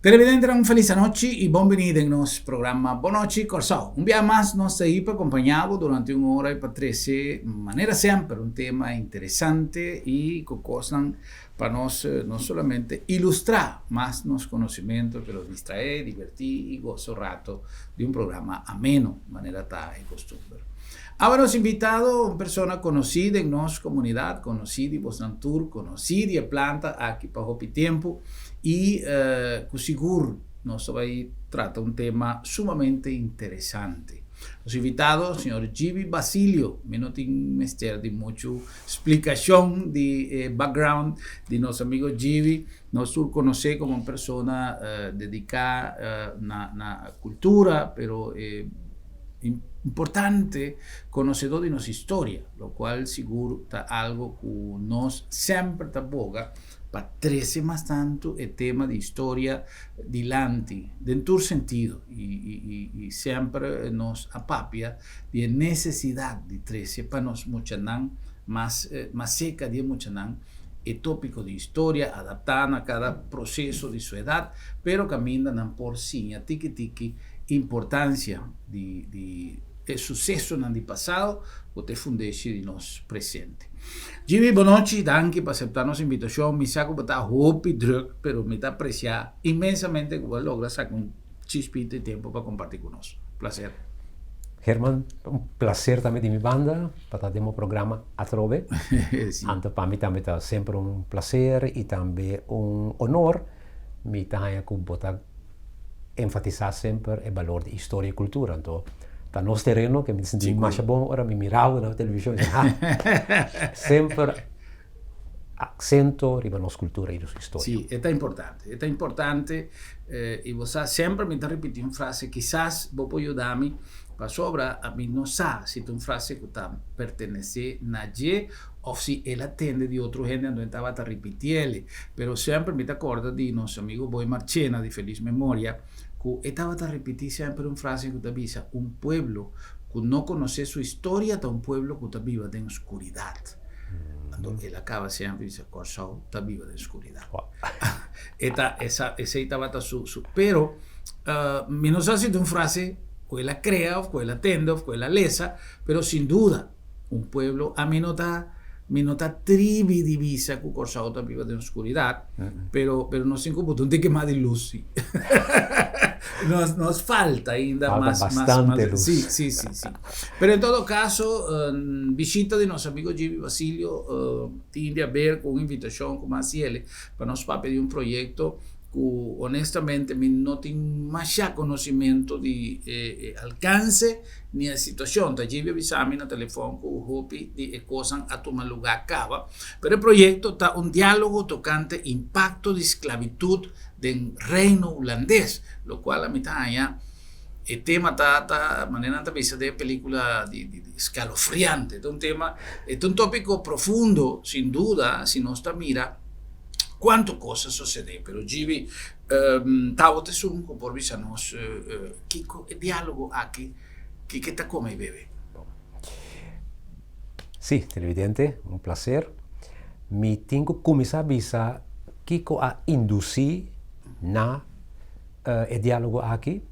Televidentenan un felis anochi i bon bini den nos programa Bon Nochi Kòrsou. Un bia mas nos ta ei pa kompañá bo durante un ora i pa trese manera semper un tema interesante i ku kosnan pa nos no solamente ilustrá mas nos konosementu pero distraé, divertí i gosa un rato di un programa ameno manera ta e kostumber. Awe nos invitado un persona konosí den nos komunidat, konosí di bosnan tur, konosí di e planta aki pa hopi tempu i ku sigur nos ta bai trata un tema sumamente interesante. Nos invitado señor Gibi Basilio, mi no tin mester di muchu splikashon di e background di nos amigo Gibi, nos tur konosé komo un persona dediká na na kultura pero e importante konosedó di nos historia, lokual sigur ta algo ku nos semper ta boga pa trese mas tantu e tema di historia dilanti den tur sentido i semper nos a papia di e nesesidat di trese pa nos muchanan mas mas seka di e muchanan e topiko di historia adaptá na kada proseso di su edat pero kaminda nan por siña tiki tiki importansia di di e susesonan di pasado ku ta e fundeshi di nos presente. Jimmy, bonochi, danki pa aseptá nos invitashon. Mi sa ku bo ta hopi drùk, pero mi ta apresiá inmensamente ku bo a logra saka un chispito di tempu pa kompartí ku nos. Plaser. Herman, un plaser tambe di mi banda pa ta den bo programa atrobe. Sí. Anto pa mi tambe ta semper un plaser i tambe un honor. Mi ta haña ku bo ta enfatisá semper e balor di historia i kultura. Anto ta nos tereno ke mi ta sinti mi masha bon ora mi mira bo na televishon i ha semper aksento riba nos kultura i nos historia. Sí, e ta importante, e ta importante i bo sa semper mi ta ripití un frase kisas bo por yuda mi pasobra ami no sa si ta un frase ku ta pertenesé na dje òf si el a tende di otro hende anto e tabata ripitiel. Pero semper mi ta kòrda di nos amigo Boy Marchena di felis memoria ku e tabata ripití semper un frase ku ta bisa, Un pueblo ku no konosé su historia ta un pueblo ku ta biba den skuridat. Anto el a kaba semper bisa Kòrsou ta biba den skuridat. E ta esa esei tabata su su pero mi no sa si ta un frase ku el a krea òf ku el a tende òf ku el a lesa pero sin duda Un pueblo, ami no ta, mi no ta tribi di bisa ku Kòrsou ta biba den oskuridat, pero, pero nos tin ku buta un tiki mas di lus si. Nos, nos falta ainda Falta mas, mas, bastante mas, lus. sí, sí, sí, sí. Pero en todo caso, bishita di nos amigo Gibi Basilio tin di haber ku un invitashon ku mas yele pa nos papia di un proyekto ku honestamente mi no tin masha konosimento di e alkanse ni e situashon. Ta djibi a bisa mi na telefòn ku hopi di e kosnan a tuma lugá kaba. Pero e proyekto ta un diálogo tokante impakto di sklabitut den Reino Hulandes, lokual ami ta haña e tema ta ta manera nan ta bisa den e pelíkula di di eskalofriante. Ta un tema, e ta un tópiko profundo sin duda si nos ta mira. Cuanto cos a sucede, pero Gibi tabata esun cu por bisa nos kico e dialogo aki, kico ta come y bebe. Sí, televidente, un placer. Mi tin cu cuminsa bisa kico a induci na e dialogo aki.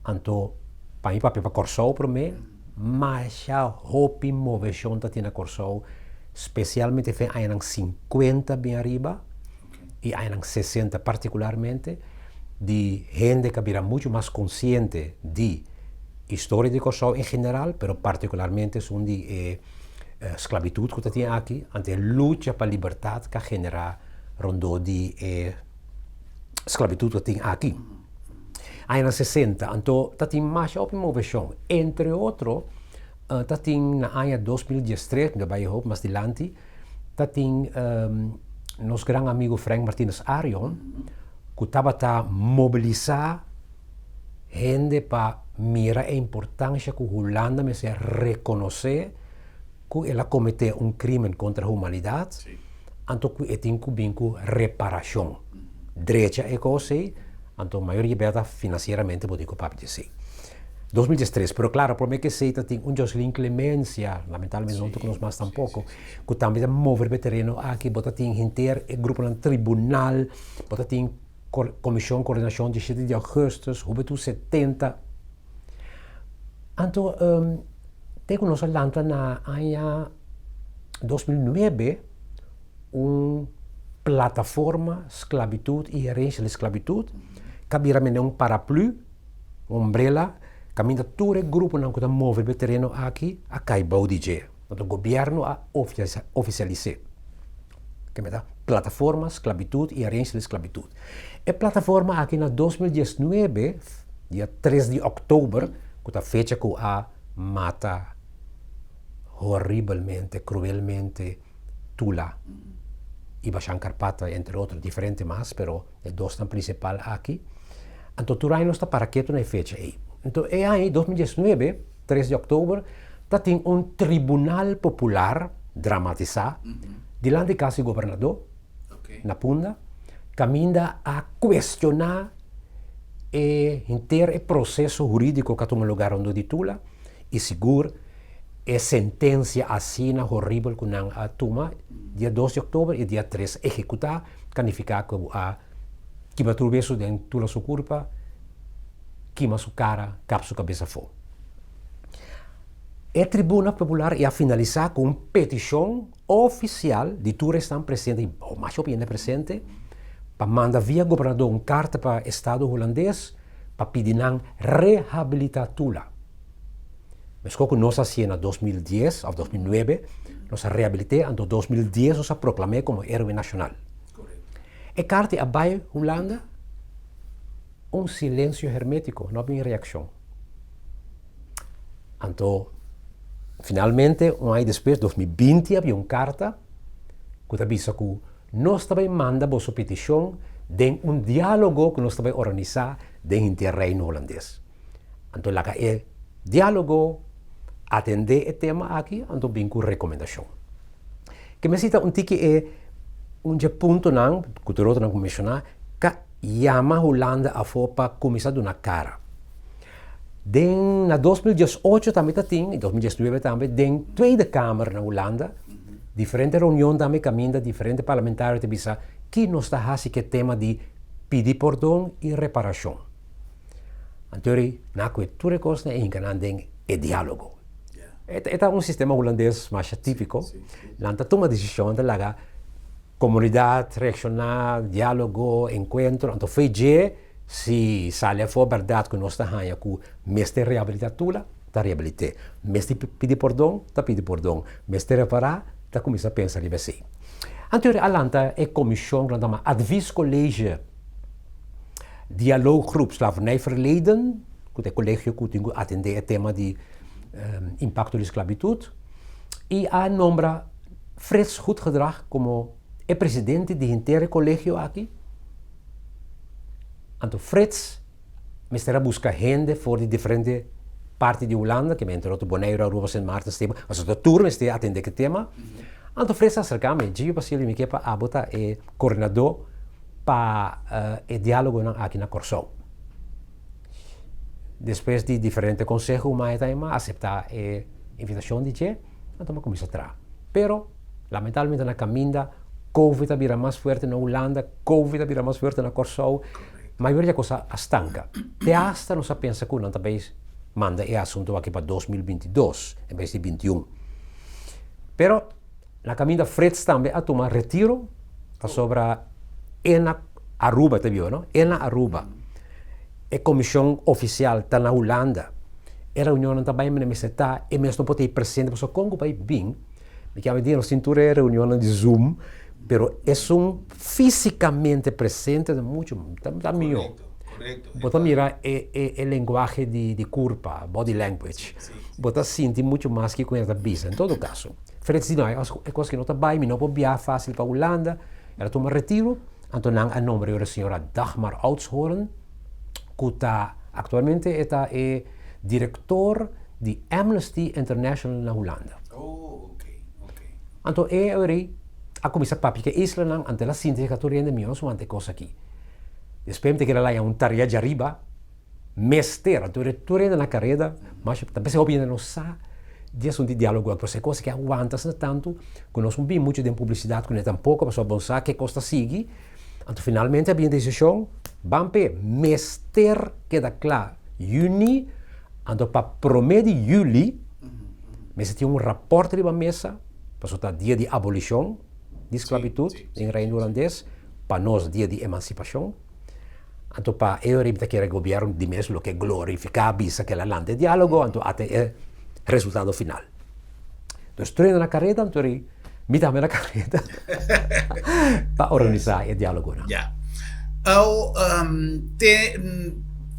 Anto, pa mi papia pa Corsou prome, masha hopi moveshon ta tin na Corsou, spesialmente fen añanan sinkuenta bin ariba i añanan sesenta partikularmente, di hende ku a bira muchu mas konsiente di historia di Corsou en general, pero partikularmente esun di e sklabitut ku ta tin aki, anto e lucha pa libertat ku a generá rondó di e sklabitut ku tin aki. Añanan sesenta, anto ta tin masha hopi moveshon. Entre otro, ta tin na aña 2013, mi ta bai hopi mas dilanti, ta tin nos gran amigo Frank Martinus Arion ku tabata mobilisá hende pa mira e importansha ku Hulanda mester rekonosé ku el a kometé un krímen kontra humanidat, anto ku e tin ku bin ku reparashon. Drecha e kos ei, anto mayoria bia ta finansieramente bo tin ku papia di esei. 2013, pero klaro, promé ku esei ta tin un Joseline Clemencia, lamentablemente no ta ku nos mas tampoko, ku tambe ta move riba e tereno aki, bo ta tin henter e gruponan tribunal, bo ta tin. Komishon Koordinashon di shete di ougùstùs, Hubentut 70. Anto te ku nos a lanta na aña 2009 un plataforma sklabitut i herensia di sklabitut ku a bira mende un paraplü, un umbrela, kaminda tur e gruponan ku ta move riba e tereno aki a kai bou di dje. Anto gobièrnu a ofisialis'é. Ke meta Plataforma Sklabitut i Herensia di Sklabitut. E plataforma aki na 2019, dia 3 di òktober, ku ta fecha ku a mata horibelmente, kruelmente Tula i Bashan Karpata, entre otro diferente mas, pero e dosnan prinsipal aki. Anto tur aña nos ta para ketu na e fecha ei. Anto e aña 2019, 3 di òktober, ta tin un tribunal popular dramatisá dilanti kas di gobernadó na Punda, kaminda a kuestioná e henter e proseso hurídiko ku a tuma lugá rondó di Tula i sigur e sentensia asina horibel ku nan a tuma dia 2 di òktober i dia 3 ehekutá, ka nifiká ku a kibra tur wesu den Tula su kurpa. Kima su kara, kap su kabes afó. E tribuna popular i a finalisá ku un petishon ofisial di tur esnan presente, i masha hopi hende presente, pa manda via gobernador un karta pa estado hulandes pa pidi nan rehabilitá Tula. Meskos ku nos a hasié na 2010 òf 2009, nos a rehabilit'é, anto 2010 nos a proklam'é komo héroe nashonal. E karta a bai Hulanda. Un silencio hermético, no a bin reaccion. Anto, finalmente, un aña despues, 2020, a bin un carta cu ta bisa cu nos ta bay manda boso peticion den un dialogo cu nos ta bay organisa den henter Reino Holandes. Anto laga e dialogo atende e tema aki, anto bin cu recomendacion. Ke mester ta un tiki e un dje puntonan cu tur otronan cu menciona, ca yama Hulanda afó pa kuminsá duna kara. Den na 2018 tambe ta tin, i 2019 tambe, den Tweede Kamer na Hulanda, diferente reunion tambe kaminda diferente parlamentario ta bisa ki nos ta hasi ku e tema di pidi pordon i reparashon. Anto na ku e tur e kosnan e hinka nan den e diálogo. E ta un sistema hulandes masha típiko. Nan ta tuma desishon, ta laga Komunidat reakshoná, diálogo, enkuentro, anto fe dje si sali afó bèrdat ku nos ta haña ku mester rehabilitá Tula, ta rehabilit'é. Mester pidi pordon, ta pidi pordon. Mester repará, ta kuminsá pensa riba esei. Anto a lanta e komishon ku nan ta yama Adviescollege Dialooggroep Slavernijverleden, ku ta e kolegio ku tin ku atendé e tema di impakto di sklabitut, i a nombra Frits Goedgedrag komo e presidente di henter e kolegio aki. Anto Frits mester a buska hende for di diferente parti di Hulanda, ke entre otro Boneiru, Aruba, Sint Maarten, Steba, pasobra tur mester atende ke tema. Anto Frits a aserka mi, Gio Basilio, mi ke pa abo ta e koordinadó pa e diálogonan aki na Kòrsou. Despues di diferente konseho, Maya ta a aseptá e invitashon di dje. Anto mi a kuminsá traha. Pero, lamentablemente na kaminda, Covid a bira mas fuerte na Hulanda, Covid a bira mas fuerte na Kòrsou. Mayoria di e kos a stanka. Te asta nos a pensa ku nan ta bay manda e asuntu aki pa 2022 en bes di 21. Pero, na kaminda Frits tambe a tuma retiro pasobra e na Aruba ta biba, no? E na Aruba. E komishon ofisial ta na Hulanda. E reunionnan ta bai mene mester ta, e mes no por ta ei presente pasobra kon ku bai bin, mi kier di nos tin tur e reunionnan di zoom, pero esun físikamente presente ta muchu, ta mihó. Bo ta mira e e lenguahe di kurpa, body language, bo ta sinti muchu mas kiko e ta bisa. En todo kaso, Frits di no, e kos ki no ta bai, mi no por biaha fásil pa Hulanda, el a tuma retiro. Anto nan a nombra yora señora Dagmar Oudshoorn, ku ta aktualmente e ta e direktor di Amnesty International na Hulanda. Oh, oké, oké. Anto e aweri a kuminsá papia ku e islanan, anto el a sinti ku tur hende mihó no sumante e kos aki. Despues mi ta kere laña un tarea djariba, mester, anto tur hende na kareda, masha, ta p'esei hopi hende no sa di asuntu di diálogo aki, pasobra e kos aki a wanta asina tantu ku nos no bin muchu den publisidat kuné tampoko, pasobra bo sa ke kos ta sigui, anto finalmente a bin e desishon. Ban p'e mester keda kla yüni, anto pa promé di yüli mester tin un rapòrt riba mesa, pasobra ta dia di abolishon di sklabitut den Reino Hulandes, pa nos dia di emansipashon. Anto pa e ora mi ta kere gobièrnu di mes loke glorifiká bisa ku el a lanta e diálogo, anto ata e resultado final. Dus tur hende na kareda, anto Mi tambe na kareda pa organisá e diálogonan. Ya. Au, te,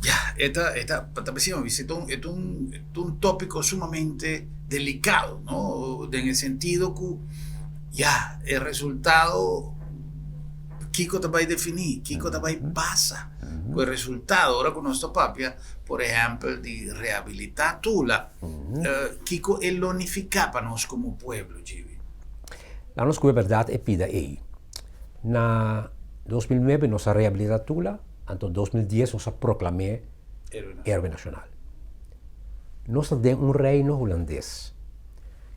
ya, e ta, e ta, ta bisa mi, e ta un, e ta un, e ta un tópiko sumamente delikado, no? Den e sentido ku, ya, e resultado, kiko ta bai definí, kiko ta bai pasa ku e resultado ora ku nos ta papia, por ehèmpel, di rehabilitá Tula. Kiko e lo nifiká pa nos komo pueblo, Djibi? Laat nos ku e bèrdat e pida ei. Na 2009 nos a rehabilitá Tula, anto 2010 nos a proklam'é Héroe Nashonal. Nos ta den un reino hulandes.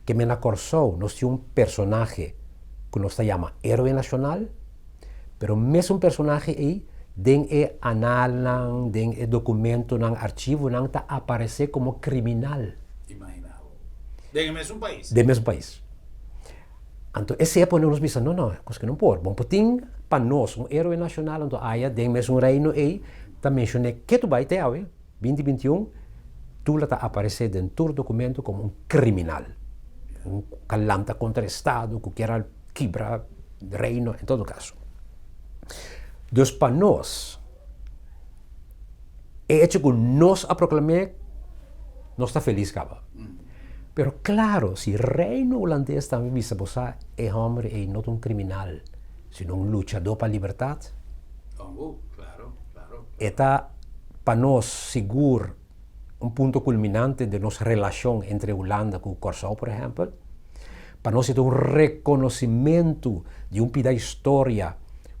Ke men na Kòrsou nos tin un personahe ku nos ta yama Héroe Nashonal, Pero mesun personahe ei den e analnan, den e dokumentonan, archivonan ta aparesé komo kriminal. Imagina bo. Den e mesun pais. Den e mesun pais. Anto esei a pone nos bisa, no, no, kos ke no por. Bon por tin pa nos un héroe nashonal, anto aya den mesun reino ei ta menshoné ke tu bai te awe, 2021, Tula ta aparesé den tur dokumento komo un kriminal. Un ku a lanta kontra estado, ku kier a kibra reino, en todo kaso. Dus pa nos, e hecho ku nos a proklam'é, nos ta felis kaba. Pero klaro, si reino hulandes tambe bisa bo sa e hòmber ei no ta un kriminal, sino un luchadó pa libertat, e ta pa nos sigur un punto kulminante den nos relashon entre Hulanda ku Kòrsou, por ehèmpel. Pa nos e ta un rekonosimentu di un pida historia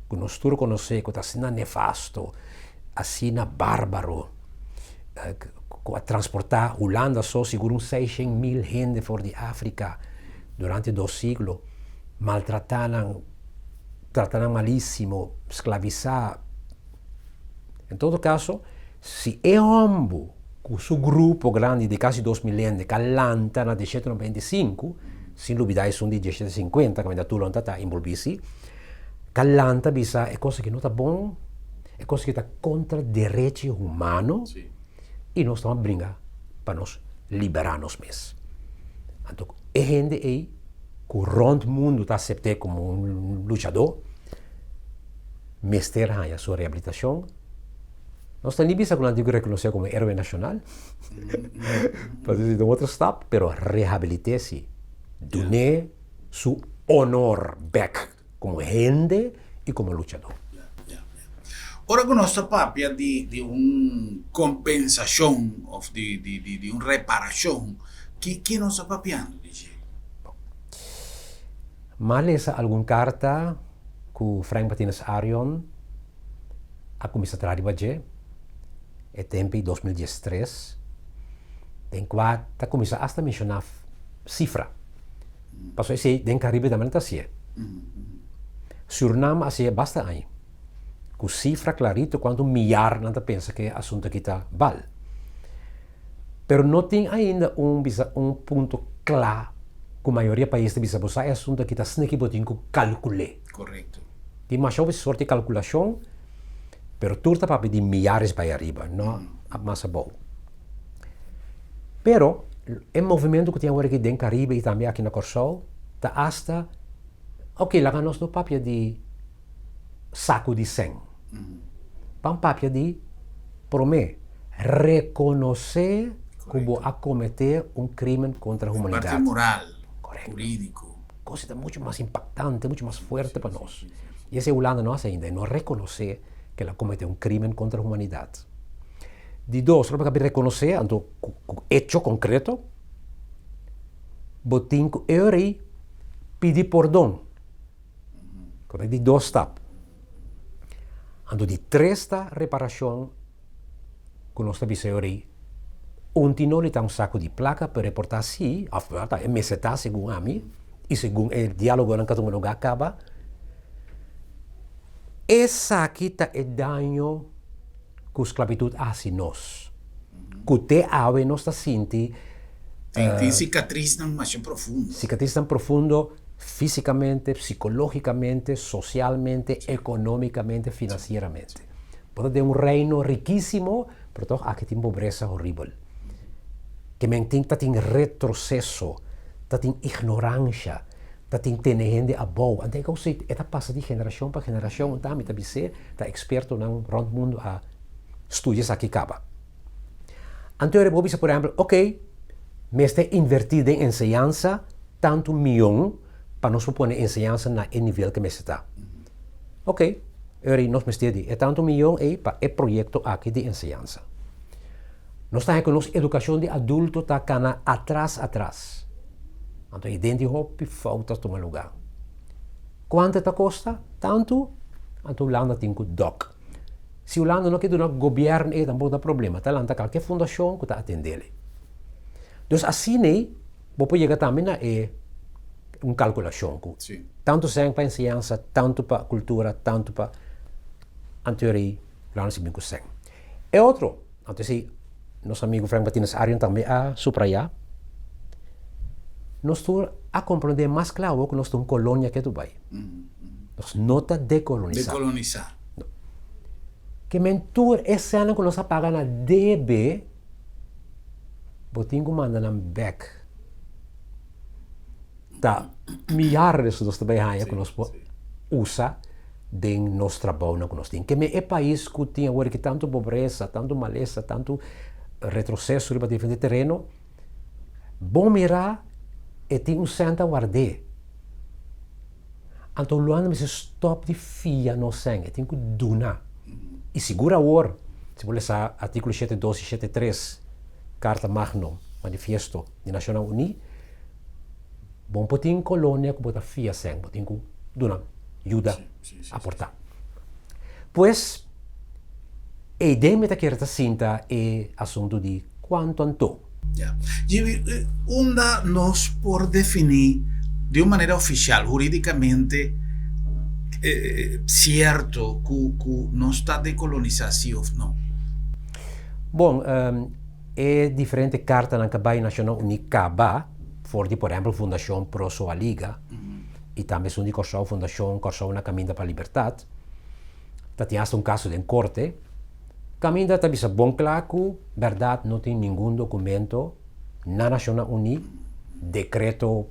ku nos tur konosé ku ta asina nefasto, asina bárbaro, ku a transportá Hulanda so sigur un 600.000 hende for di Afrika durante dos siglo, maltratá nan, trata nan malísimo, sklavisá. En todo kaso, si e hòmber ku su grupo grandi di kasi 2000 hende ka lanta na 1795, sin lubidá esun di 1750 kaminda Toulon ta ta enbolbí si, ka lanta bisa e kos aki no ta bon, e kos aki ta kontra derechi humano i nos ta bringa pa nos liberá nos mes. Anto e hende ei ku rònt mundu ta asept'é komo un luchadó, mester haña su rehabilitacion. Nos ta ni bisa cu nan tin cu reconoce como heroe nacional, pasobra esey ta un otro stap, pero rehabilite si, dun'e su honor bek como hende y como luchador. Ora cu nos ta papia di di un compensacion of di di di un reparacion, ki ki nos ta papiando di dje? M'a lesa algun carta ku Frank Martinez Arion a kuminsá traha riba dje e tempu ei 2013, den kua ta kuminsá asta menshoná sifra. Pasobra esei den Karibe tambe nan ta hasié. Surnam a hasié basta aña ku sifra klarito kuantu miyar nan ta pensa ku e asuntu aki ta bal. Pero no tin ainda un bisa un punto kla ku mayoria pais ta bisa bo sa e asuntu aki ta asina ki bo tin ku kalkul'é. Korekto. Tin masha hopi sorti kalkulashon, pero tur ta papia di miyares bai ariba, no mas abou. Pero e movimentu ku tin awor aki den Karibe i tambe aki na Kòrsou ta asta, oke laga nos no papia di saku di sèn. Ban papia di promé rekonosé ku bo a kometé un krímen kontra humanidat. Parti moral, hurídiko. Kos ta muchu mas impaktante, muchu mas fuerte pa nos. I esei Hulanda no hasi ainda, e no rekonosé ku el a kometé un krímen kontra humanidat. Di dos, ora bo a rekonosé, anto ku echo konkreto, bo tin ku e ora ei pidi pordon. Ku ta di dos stap. Anto di tres ta reparashon ku nos ta bisa e ora ei, un tin no ta un saku di plaka pero e por ta si, òf e mester ta segun ami i segun e diálogonan ku a tuma lugá kaba, esaki ta e daño. ku sklabitut a hasi nos. Ku te awe nos ta sinti. Tin sikatrisnan masha profundo. Sikatrisnan profundo físikamente, psikológikamente, sosialmente, ekonómikamente, finansieramente. Bo ta den un reino rikísimo, pero tòg aki tin pobresa horibel. Ke men tin ta tin retroseso, ta tin ignoransha, ta tin tene hende abou. Anto e kos ei e ta pasa di generashon pa generashon. Anto ami ta bis'é, ta ekspertonan rònt mundu a studia esaki kaba. Anto bo bisa por ehèmpel, oke, mester invertí den enseñansa tantu mion pa nos por pone enseñansa na e nivel ke mester ta. Oke, ora nos mester di e tantu mion ei pa e proyekto aki di enseñansa. Nos ta haña ku nos edukashon di adulto ta kana atras atras. Anto ei den di hopi fout ta tuma lugá. Kuantu e ta kosta? Tantu? Anto Hulanda tin ku dòk. Si Hulanda no ke duna gobièrnu ei tampoko ta problema, ta lanta kalke fundashon ku ta atendel ei. Dus asina ei bo por yega tambe na e un kalkulashon ku tantu sèn pa enseñansa, tantu pa kultura, tantu pa anto ei Hulanda si bin ku sèn. E otro, anto esei nos amigu Frank Martinez Arion tambe a suprayá, nos tur a komprondé mas kla awor ku nos ta un kolonia ke Dubai. Nos no ta dekolonisá. Dekolonisá. No. Ke men tur e sènnan ku nos a paga na debe, bo tin ku manda nan bèk. Ta miyares nos ta bai haña ku nos por usa den nos trabounan ku nos tin. Ke men e pais ku tin awor aki tantu pobresa, tantu malesa, tantu retroseso riba diferente tereno, bon mirá e tin un sèn ta ward'é. Anto Luanda mester stòp di fia nos sèn, e tin ku duna. I sigur awor, si bo lesa artíkulo shete dos i shete tres, Karta Magno, Manifiesto di Nashonnan Uní, Bo por tin kolonia ku bo ta fia sèn, bo tin ku duna yuda, aportá. Pues, eiden mi ta kere ta sinta e asuntu di kuantu anto. Ya. Jimmy, unda nos por definí di un manera ofisial, hurídikamente sierto ku nos ta dekolonisá sí òf no? Bon, E diferente kartanan ka bai Nashonnan Uní kaba for di por ehèmpel Fundashon Pro Soaliga i tambe esun di Kòrsou Fundashon Kòrsou na Kaminda pa Libertat. Ta tin asta un kaso den korte kaminda ta bisa bon kla ku bèrdat no tin ningun dokumento na Nashonnan Uní, dekreto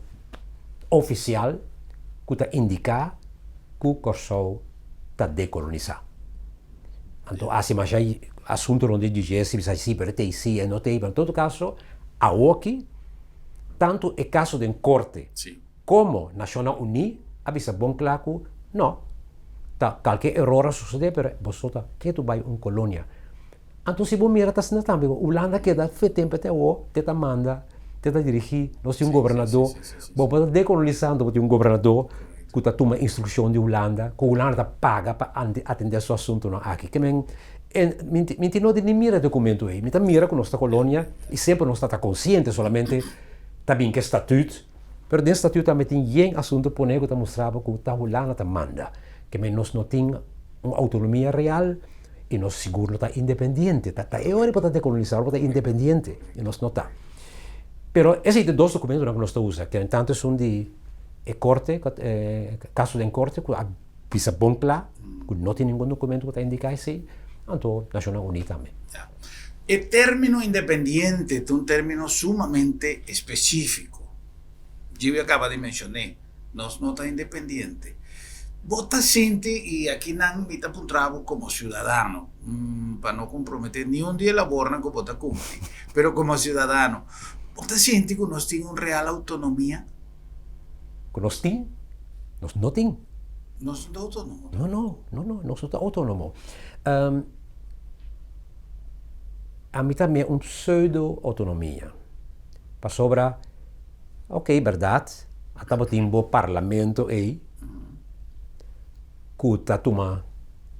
ofisial ku ta indiká ku Kòrsou ta dekolonisá. Anto hasi masha asunto rond di dje si bisa si pero tei si e no tei pero en todo caso awoki tanto e caso den corte como Nacionnan Uní a bisa bon cla cu no ta calke eror a sucede pero boso ta ketu bay un colonia. Anto si bo mira ta asina tambe Hulanda keda fe tempo te awo te ta manda te ta dirigi nos tin un gobernador bo por ta decolonisando bo tin un gobernador ku ta tuma instrukshon di Hulanda ku Hulanda ta paga pa atende su asuntunan aki ke men mi no di ni mira e dokumento ei mi ta mira ku nos ta kolonia i semper nos ta ta konsiente solamente ta bin ke statut pero den statut tambe tin yen asuntu pone ku ta mustra bo ku ta Hulanda ta manda ke men nos no tin un outonomia real i nos sigur no ta independiente. Ta ta e ora bo ta dekolonisá, ora bo ta independiente, i nos no ta. Pero esei ta dos dokumentonan ku nos ta usa, kende tantu esun di e korte, e kaso den korte ku a bisa bon kla ku no tin ningun dokumento ku ta indiká esei, anto Nashonnan Uní tambe. Ya. E término independiente ta un término sumamente espesífiko. Djibi a kaba di menshoné. Nos no ta independiente. Bo ta sinti, i aki nan mi ta puntra bo komo siudadano, pa no komprometé niun di e labornan ku bo ta kumpli, pero komo siudadano, bo ta sinti ku nos tin un real outonomia? Ku nos tin? Nos no tin. Nos no ta outonomo? No, no, no, no, nos no ta outonomo. Ami ta mira un pseudo-outonomia, pasobra. Ok, berdad, a tabatin bo parlamento ei ku ta tuma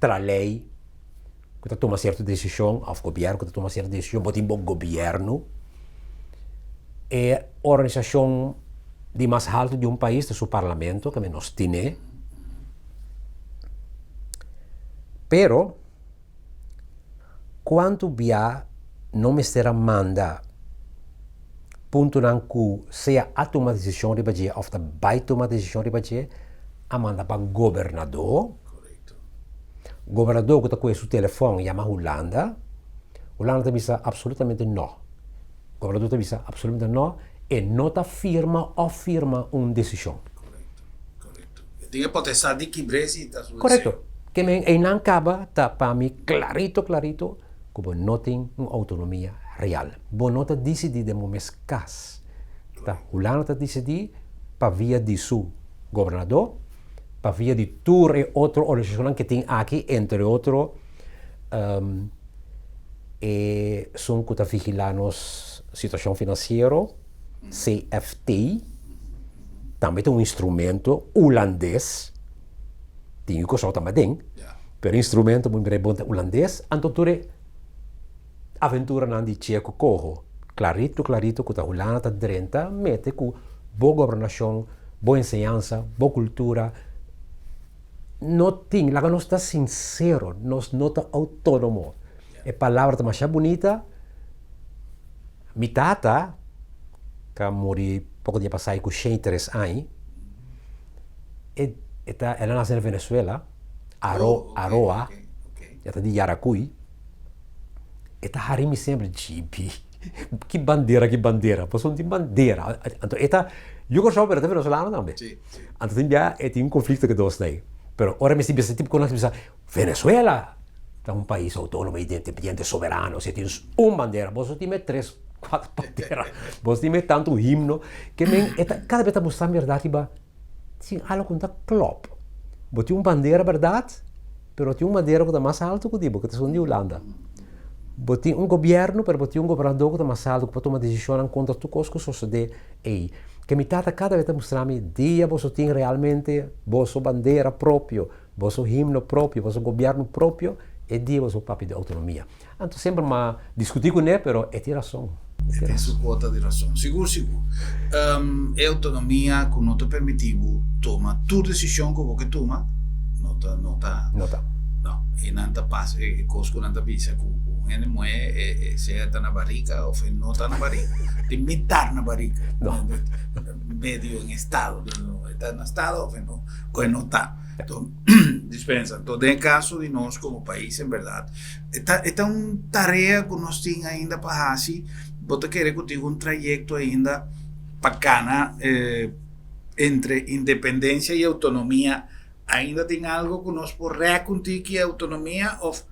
tra lei, ku ta tuma sierto desishon, òf gobièrnu ku ta tuma sierto desishon, bo tin bo gobièrnu. E organisashon di mas haltu di un pais ta su parlamento, kende nos tine. Pero. Kuantu bia no mester a manda puntonan ku sea a tuma desishon riba dje òf ta bai tuma desishon riba dje, a manda pa gobernadó. Gobernadó ku ta kohe su telefòn yama Hulanda, Hulanda ta bisa absolutamente nò. Gobernadó ta bisa absolutamente nò, e no ta firma òf firma un desishon. Tin e potestad di kibr'é si ta su deseo. Korekto. Ke men einan kaba ta pa mi klarito klarito ku bo no tin un outonomia real. Bo no ta disidí den bo mes kas. Ta Hulanda ta disidí pa via di su gobernadó, pa via di tur e otro organisashonnan ke tin aki, entre otro esun ku ta vigilá nos situashon finansiero, CFT. Tambe ta un instrumento hulandes, tin yu Kòrsou tambe aden, pero e instrumento bo mira bon ta hulandes, anto tur e aventuranan di Che ku Koho, klarito klarito ku ta Hulanda ta drenta mete ku bo gobernashon, bo enseñansa, bo kultura, no tin, laga nos ta sinsero, nos no ta outónomo, e palabra ta masha bunita. Mi tata, ka muri poko dia pasá ku 103 aña, e e ta el a nase na Venezuela, Aro Aroa, e ta di Yaracuy, e ta hari mi semper, Djibi, ki bandera, ki bandera, pasobra no tin bandera. Anto e ta yu Kòrsou pero e ta venezolano tambe. Anto tin bia e tin un konflikto ku e dos ei. Pero ora mi bisa tipo ku nos bisa Venezuela ta un pais autónomo, independiente, soberano, si tin un bandera, boso tin me tres, cuatro bandera, boso tin me tanto himno, ke men e ta kada bes ta mustra berdad riba tin algo ku no ta klop. Bo tin un bandera berdad, pero tin un bandera ku ta mas alto ku di bo, ku ta esun di Hulanda. Bo tin un gobierno, pero bo tin un gobernador ku ta mas alto, ku por tuma desishonnan kontra tur kos ku sosodé ei. Ke mi tata kada bes ta mustra mi, dia boso tin realmente boso bandera propio, Boso himno propio, boso gobierno propio, e dia boso papia di autonomia. Anto semper m'a discuti cu ne, pero e tin rason. E tin su cuota di rason. Sigur, sigur. E autonomia cu no ta permiti bo tuma tur decision cu bo ke tuma, no ta, no ta. No ta. No. E nan ta pas, e cos cu nan ta bisa cu un hende muhe, e sea ta na barica of e no ta na barica. Tin mitar na barica. No. Medio en estado. E ta na estado of e no, o e no ta. Enton, dispensa. Enton, den e caso di nos como pais, en berdad, e ta, e ta un tarea cu nos tin ainda pa haci. Bo ta kere cu tin un trayecto ainda pa cana entre independencia y autonomia? Ainda tin algo cu nos por rek un tiki autonomia of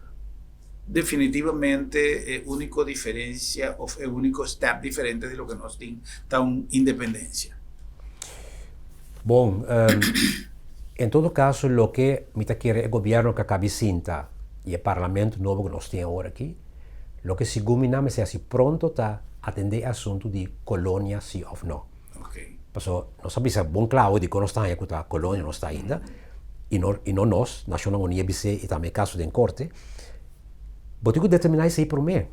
definitivamente e unico diferencia of e unico step diferente di loke nos tin ta un independencia? Bon, en todo caso loke mi ta kere e gobierno cu a cabi sinta y e parlamento nobo cu nos tin awor aki, loke segun mi nan mester haci pronto ta atende e asunto di colonia si of no. Pasobra nos a bisa bon cla awe dicon nos ta haña cu ta colonia nos ta ainda y no y no nos, Nacionnan Uní a bis'é y tambe e caso den corte. Bo tin cu determina esey prome.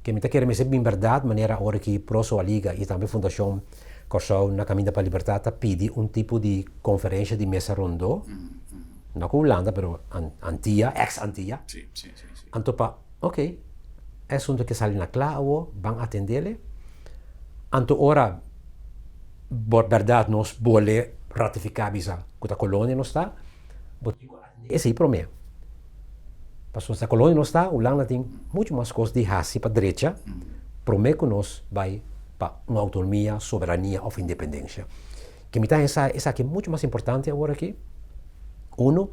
Ke mi ta kere mester bin berdad manera ora ki Pro Soaliga y tambe Fundacion Kòrsou na Kaminda pa Libertad ta pidi un tipo di konferensha di mesa rondó, no ku Hulanda pero Antia, ex Antia, anto pa ok e asuntu ke sali na kla awo ban atendele, anto ora bo bèrdat nos bole ratifiká bisa ku ta kolonia nos ta, bo tin ku atendé esei promé, pasobra si ta kolonia nos ta Hulanda tin muchu mas kos di hasi pa drecha promé ku nos bai pa un autonomia, soberania of independencia. Ke mi ta hesa esaki mucho mas importante awor aki. Uno.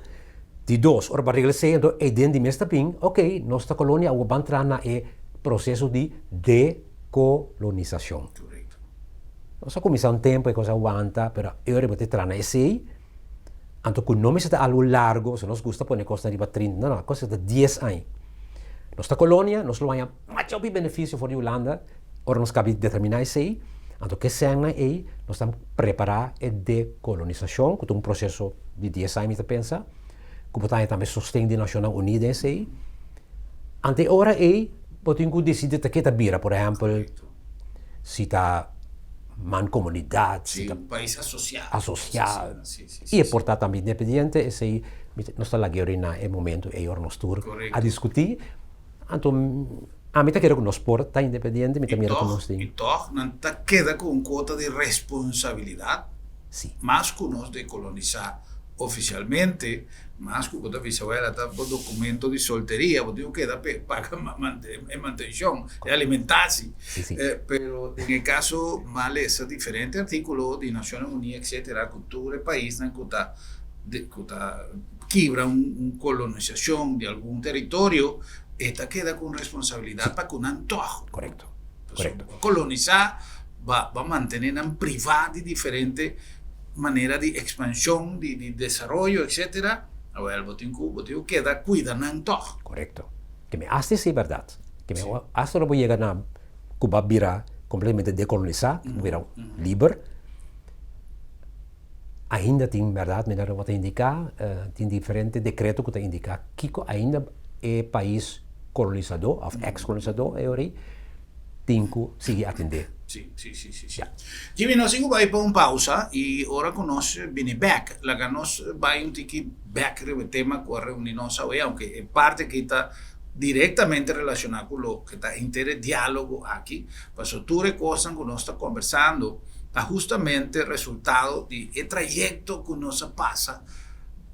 Di dos, ora bo a regla esei, anto e den di mes ta bin, ok, nos ta colonia, awor ban tra na e proceso di decolonisacion. Nos a cuminsa un tempo, e cosa a wanta, pero e ora bo ta tra na esei, anto cu no mester ta algo largo, pasobra nos gusta pone cosnan riba trinta, no, no, cosa ta dies aña. Nos ta colonia, nos lo haña masha hopi beneficio for di Hulanda, Ora nos kabi determiná esei, anto ke sènnan ei nos ta prepará e dekolonisashon, ku ta un proseso di dies aña mi ta pensa, ku bo ta haña tambe sosten di Nashonnan Uní den esei. Anto e ora ei bo tin ku disidí ta ke ta bira, por ehèmpel, si ta mankomunidat, si ta un pais asosiá, asosiá, i e por ta tambe independiente, esei nos ta laga e ora na e momentu ei ora nos tur a diskutí. Anto ami ta kere ku nos por ta independiente, mi ta mira ku nos tin. I tòg nan ta keda ku un kuota di responsabilidat mas ku nos dekolonisá ofisialmente, mas ku bo ta bisa wèl ata bo dokumento di solteria bo tin ku keda paga e mantenshon, e alimentasi. Pero den e kaso m'a lesa diferente artíkulo di Nashonnan Uní etsetera ku tur e paisnan ku ta ku ta kibra un kolonisashon di algun teritorio e ta keda ku un responsabilidat pa ku nan tòg. Korekto, korekto. Pasobra kolonisá ba ba mantené nan privá di diferente manera di ekspanshon, di di desaroyo etsetera, awèl bo tin ku bo tin ku keda kuida nan tòg. Korekto. Ke mi hasta esei bèrdat. Ke mi hasta ora bo yega na ku bo a bira kompletamente dekolonisá, bo bira liber, Ainda tin berdad manera bo ta indica, tin diferente decreto cu ta indica kico ainda e pais colonisador of ex colonisador e ora ey tin cu sigui atende. Si, si, si, si, si. Jimmy, nos tin cu bay pa un pausa y ora cu nos bini bek, laga nos bay un tiki bek riba e tema cu a reuni nos awe, aunke e parti aki ta directamente relaciona cu loke ta henter e dialogo aki, pasobra tur e cosnan cu nos ta conversando, ta hustamente resultado di e trayecto cu nos a pasa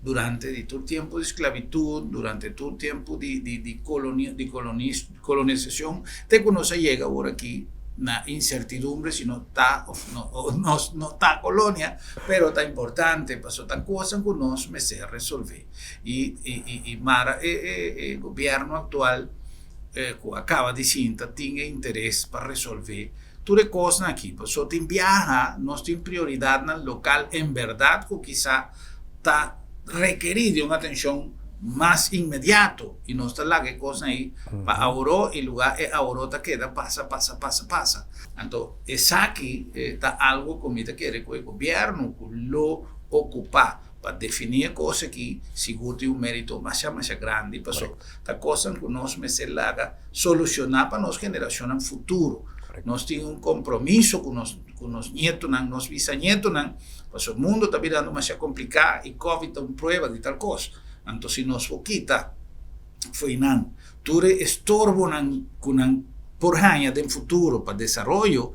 durante di tur tempo di sclavitud, durante tur tempo di di di colonia di colonisacion te cu nos a yega awor aki na incertidumbre si no ta of no nos no ta colonia, pero ta importante pasobra ta cosnan cu nos mester resolve y y y mara e e e gobierno actual cu a caba di sinta tin e interes pa resolve Tur e kosnan aki, pasobra tin biaha nos tin prioridatnan lokal en bèrdat ku kisa ta rekerí di un atenshon mas inmediato i nos ta laga e kosnan ei pa aworó i lugá e aworó ta keda pasa, pasa, pasa, pasa. Anto esaki ta algu ku mi ta kere ku e gobièrnu ku lo okupá pa definí e kos aki sigur tin un mérito masha masha grandi pasobra ta kosnan ku nos mester laga Solushoná pa nos generashonnan futuro. Nos tin un kompromiso ku nos ku nos nietonan, nos bisanietonan, pasobra mundo ta birando masha kompliká i Covid ta un prueba di tal kos. Anto si nos por kita fo'i nan tur e estorbonan ku nan por haña den futuro pa desaroyo,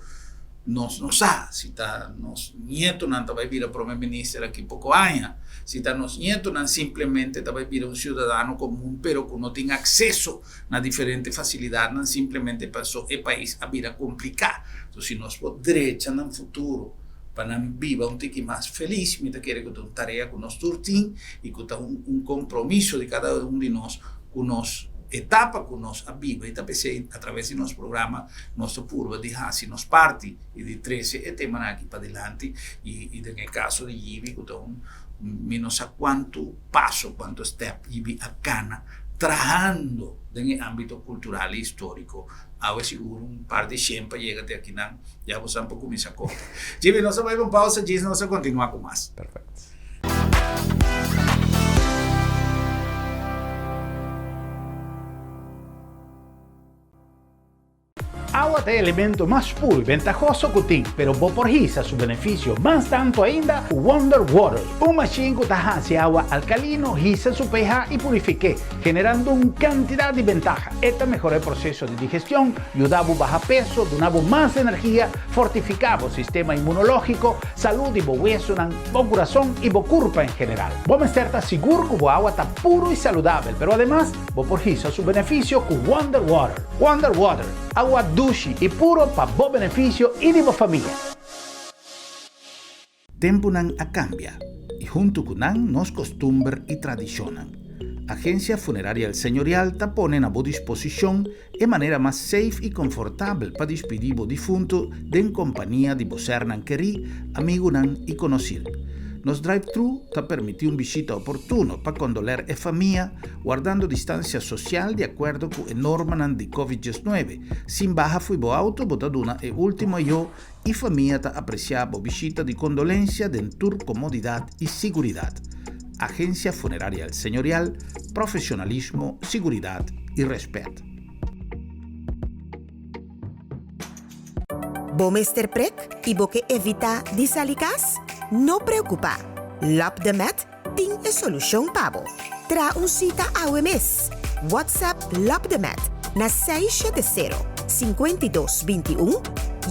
Nos no sa si ta nos nietonan ta bai bira prome minister aki poko aña, si ta nos nietonan simplemente ta bai bira un ciudadano comun pero cu no tin acceso na diferente facilidadnan simplemente paso e pais a bira complica. Entonces si nos por drecha nan futuro pa nan biba un tiki mas feliz mi ta kere cu ta un tarea cu nos tur tin y cu ta un compromiso di cada un di nos cu nos etapa cu nos a biba y ta pesey a traves di nos programa nos ta purba di haci nos parti y di trece e temanan aki padilanti y den e caso di Yibi cu ta un mi no sa cuanto paso cuanto step Yibi a cana trahando den e ambito cultural y historico awe sigur un par di shen pa yega te akinan ya bo san por cuminsa conta. Yibi nos a bay pa un pausa djis nos a continua cu mas. Perfecto. Awa ta e elemento mas puru i bentahoso ku tin, pero bo por hisa su benefisio mas tantu ainda ku Wonder Water, un mashin ku ta hasi awa alkalino hisa su pH i purifik'é, generando un kantidat di bentaha. E ta mehora e proseso di digestion, yuda bo baha peso, duna bo mas energia, fortifiká bo sistema inmunológiko, salú di bo wesunan, bo kurason i bo kurpa en general. Bo mester ta sigur ku bo awa ta puru i saludabel, pero ademas bo por hisa su benefisio ku Wonder Water. Wonder Water, awa dushi i puro pa bo benefisio i di bo famia. Tempunan a kambia i huntu ku nan nos kostumber i tradishonnan. Agensia Funeraria El Señorial ta pone na bo disposishon e manera mas safe i konfortabel pa dispidí bo difuntu den kompania di bo sernan kerí, amigunan i konosir. Nos drive-thru ta permití un bishita oportuno pa kondoler e famia, wardando distansia sosial di akuerdo ku e normanan di Covid 19. Sin baha fo'i bo auto bo ta duna e último ayó I famia ta apresiá bo bishita di kondolensia den tur komodidat i siguridat. Agensia Funeraria El Señorial, profesionalismo, siguridat i rèspèt. Bo mester prek i bo ke evitá di sali kas? No preokupá! Lap de Met tin e solushon pa bo. Traha un sita awe mes! WhatsApp Lap de Met. na 670 52 21,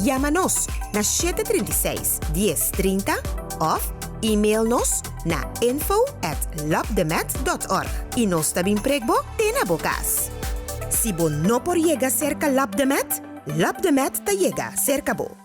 yama nos na 736 10 30 òf email nos na info at lopdemet.org i nos ta bin prek bo te na bo kas. Si bo no por yega serka Lopdemet, Lopdemet ta yega serka bo.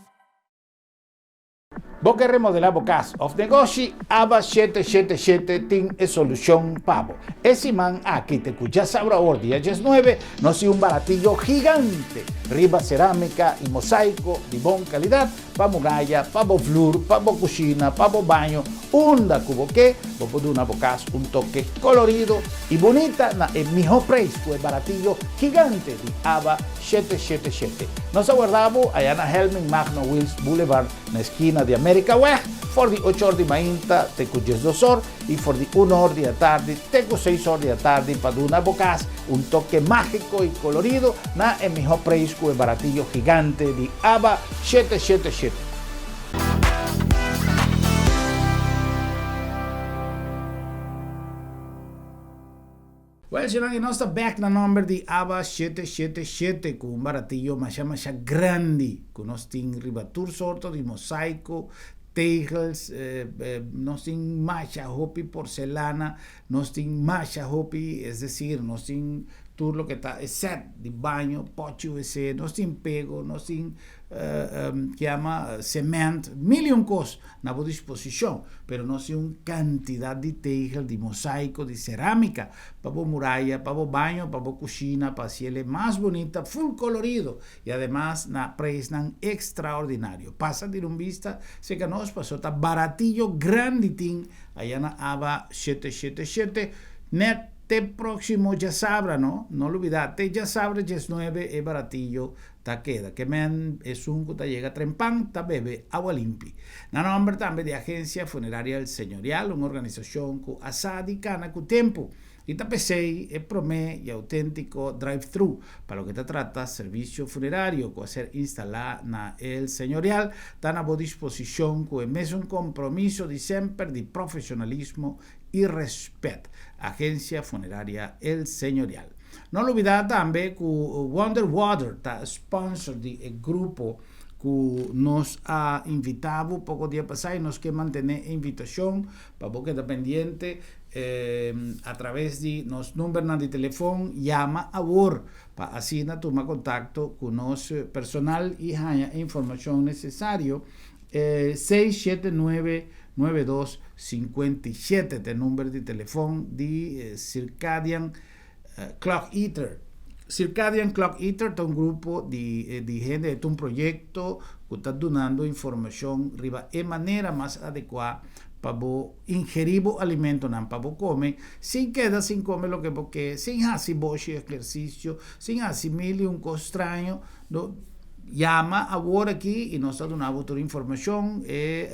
Bo ke remodelá bo kas òf negoshi? Aba 777 tin e solushon pa bo. E siman aki te ku djasabra awor dia 19 nos tin un baratillo gigante riba serámika i mosaiko di bon kalidat pa muraya, pa bo flur, pa bo kushina, pa bo baño, unda ku bo ke, bo por duna bo kas un toke kolorido i bunita na e mihó preis ku e baratillo gigante di Aba 777. Nos a warda bo aya na Helmin Magno Wiels Boulevard na eskina di Amerikaweg for di ocho or di mainta te ku 12 or i for di uno or di atardi te ku seis or di atardi pa duna bo kas un toke mágiko i kolorido na e mihó preis ku e baratillo gigante di Aba 777. Well shownan y nos ta bek na nomber di Aba 777 cu un baratillo masha masha grandi cu nos tin riba tur sorto di mosaico, tegels, nos tin masha hopi porcelana, nos tin masha hopi, es decir, nos tin tur loke ta e set di baño, pochi wc, nos tin pego, nos tin ke yama cement, mil y un cos na bo disposicion, pero nos tin un cantidad di tegel, di mosaico, di ceramica pa bo muraya, pa bo baño, pa bo cushina, pa haciele mas bunita, full colorido y ademas na prijsnan extraordinario. Pasa tira un bista cerca nos pasobra ta baratillo grandi tin aya na Aba 777, net te proximo djasabra no, no lubida te djasabra 19 e baratillo Ta keda ke men esun ku ta yega trempan ta bebe awa limpi. Na nòmber tambe di Agencia Funeraria El Señorial, un organisashon ku a sa di kana ku tempu i ta p'esei e promé i outéntiko drive-thru pa loke ta trata servisio funerario ku a ser instalá na El Señorial ta na bo disposishon ku e mesun kompromiso di semper di profeshonalismo i rèspèt. Agencia Funeraria El Señorial. No lubidá tambe ku Wonder Water ta sponsor di e grupo ku nos a invitá bo poko dia pasá i nos ke mantené e invitashon pa bo keda pendiente a traves di nos numbernan di telefon. Yama awor pa asina tuma kontakto ku nos personal i haña e informashon nesesario. 679 9257 ta e number di telefon di Circadian Clock Eater. Circadian Clock Eater ta un grupo di di hende, e ta un proyecto cu ta dunando informacion riba e manera mas adecua pa bo ingeri bo alimentonan, pa bo come sin keda sin come loke bo ke, sin haci boshi ehercicio, sin haci mil y un cos straño. Yama awor aki y nos ta duna bo tur informacion. E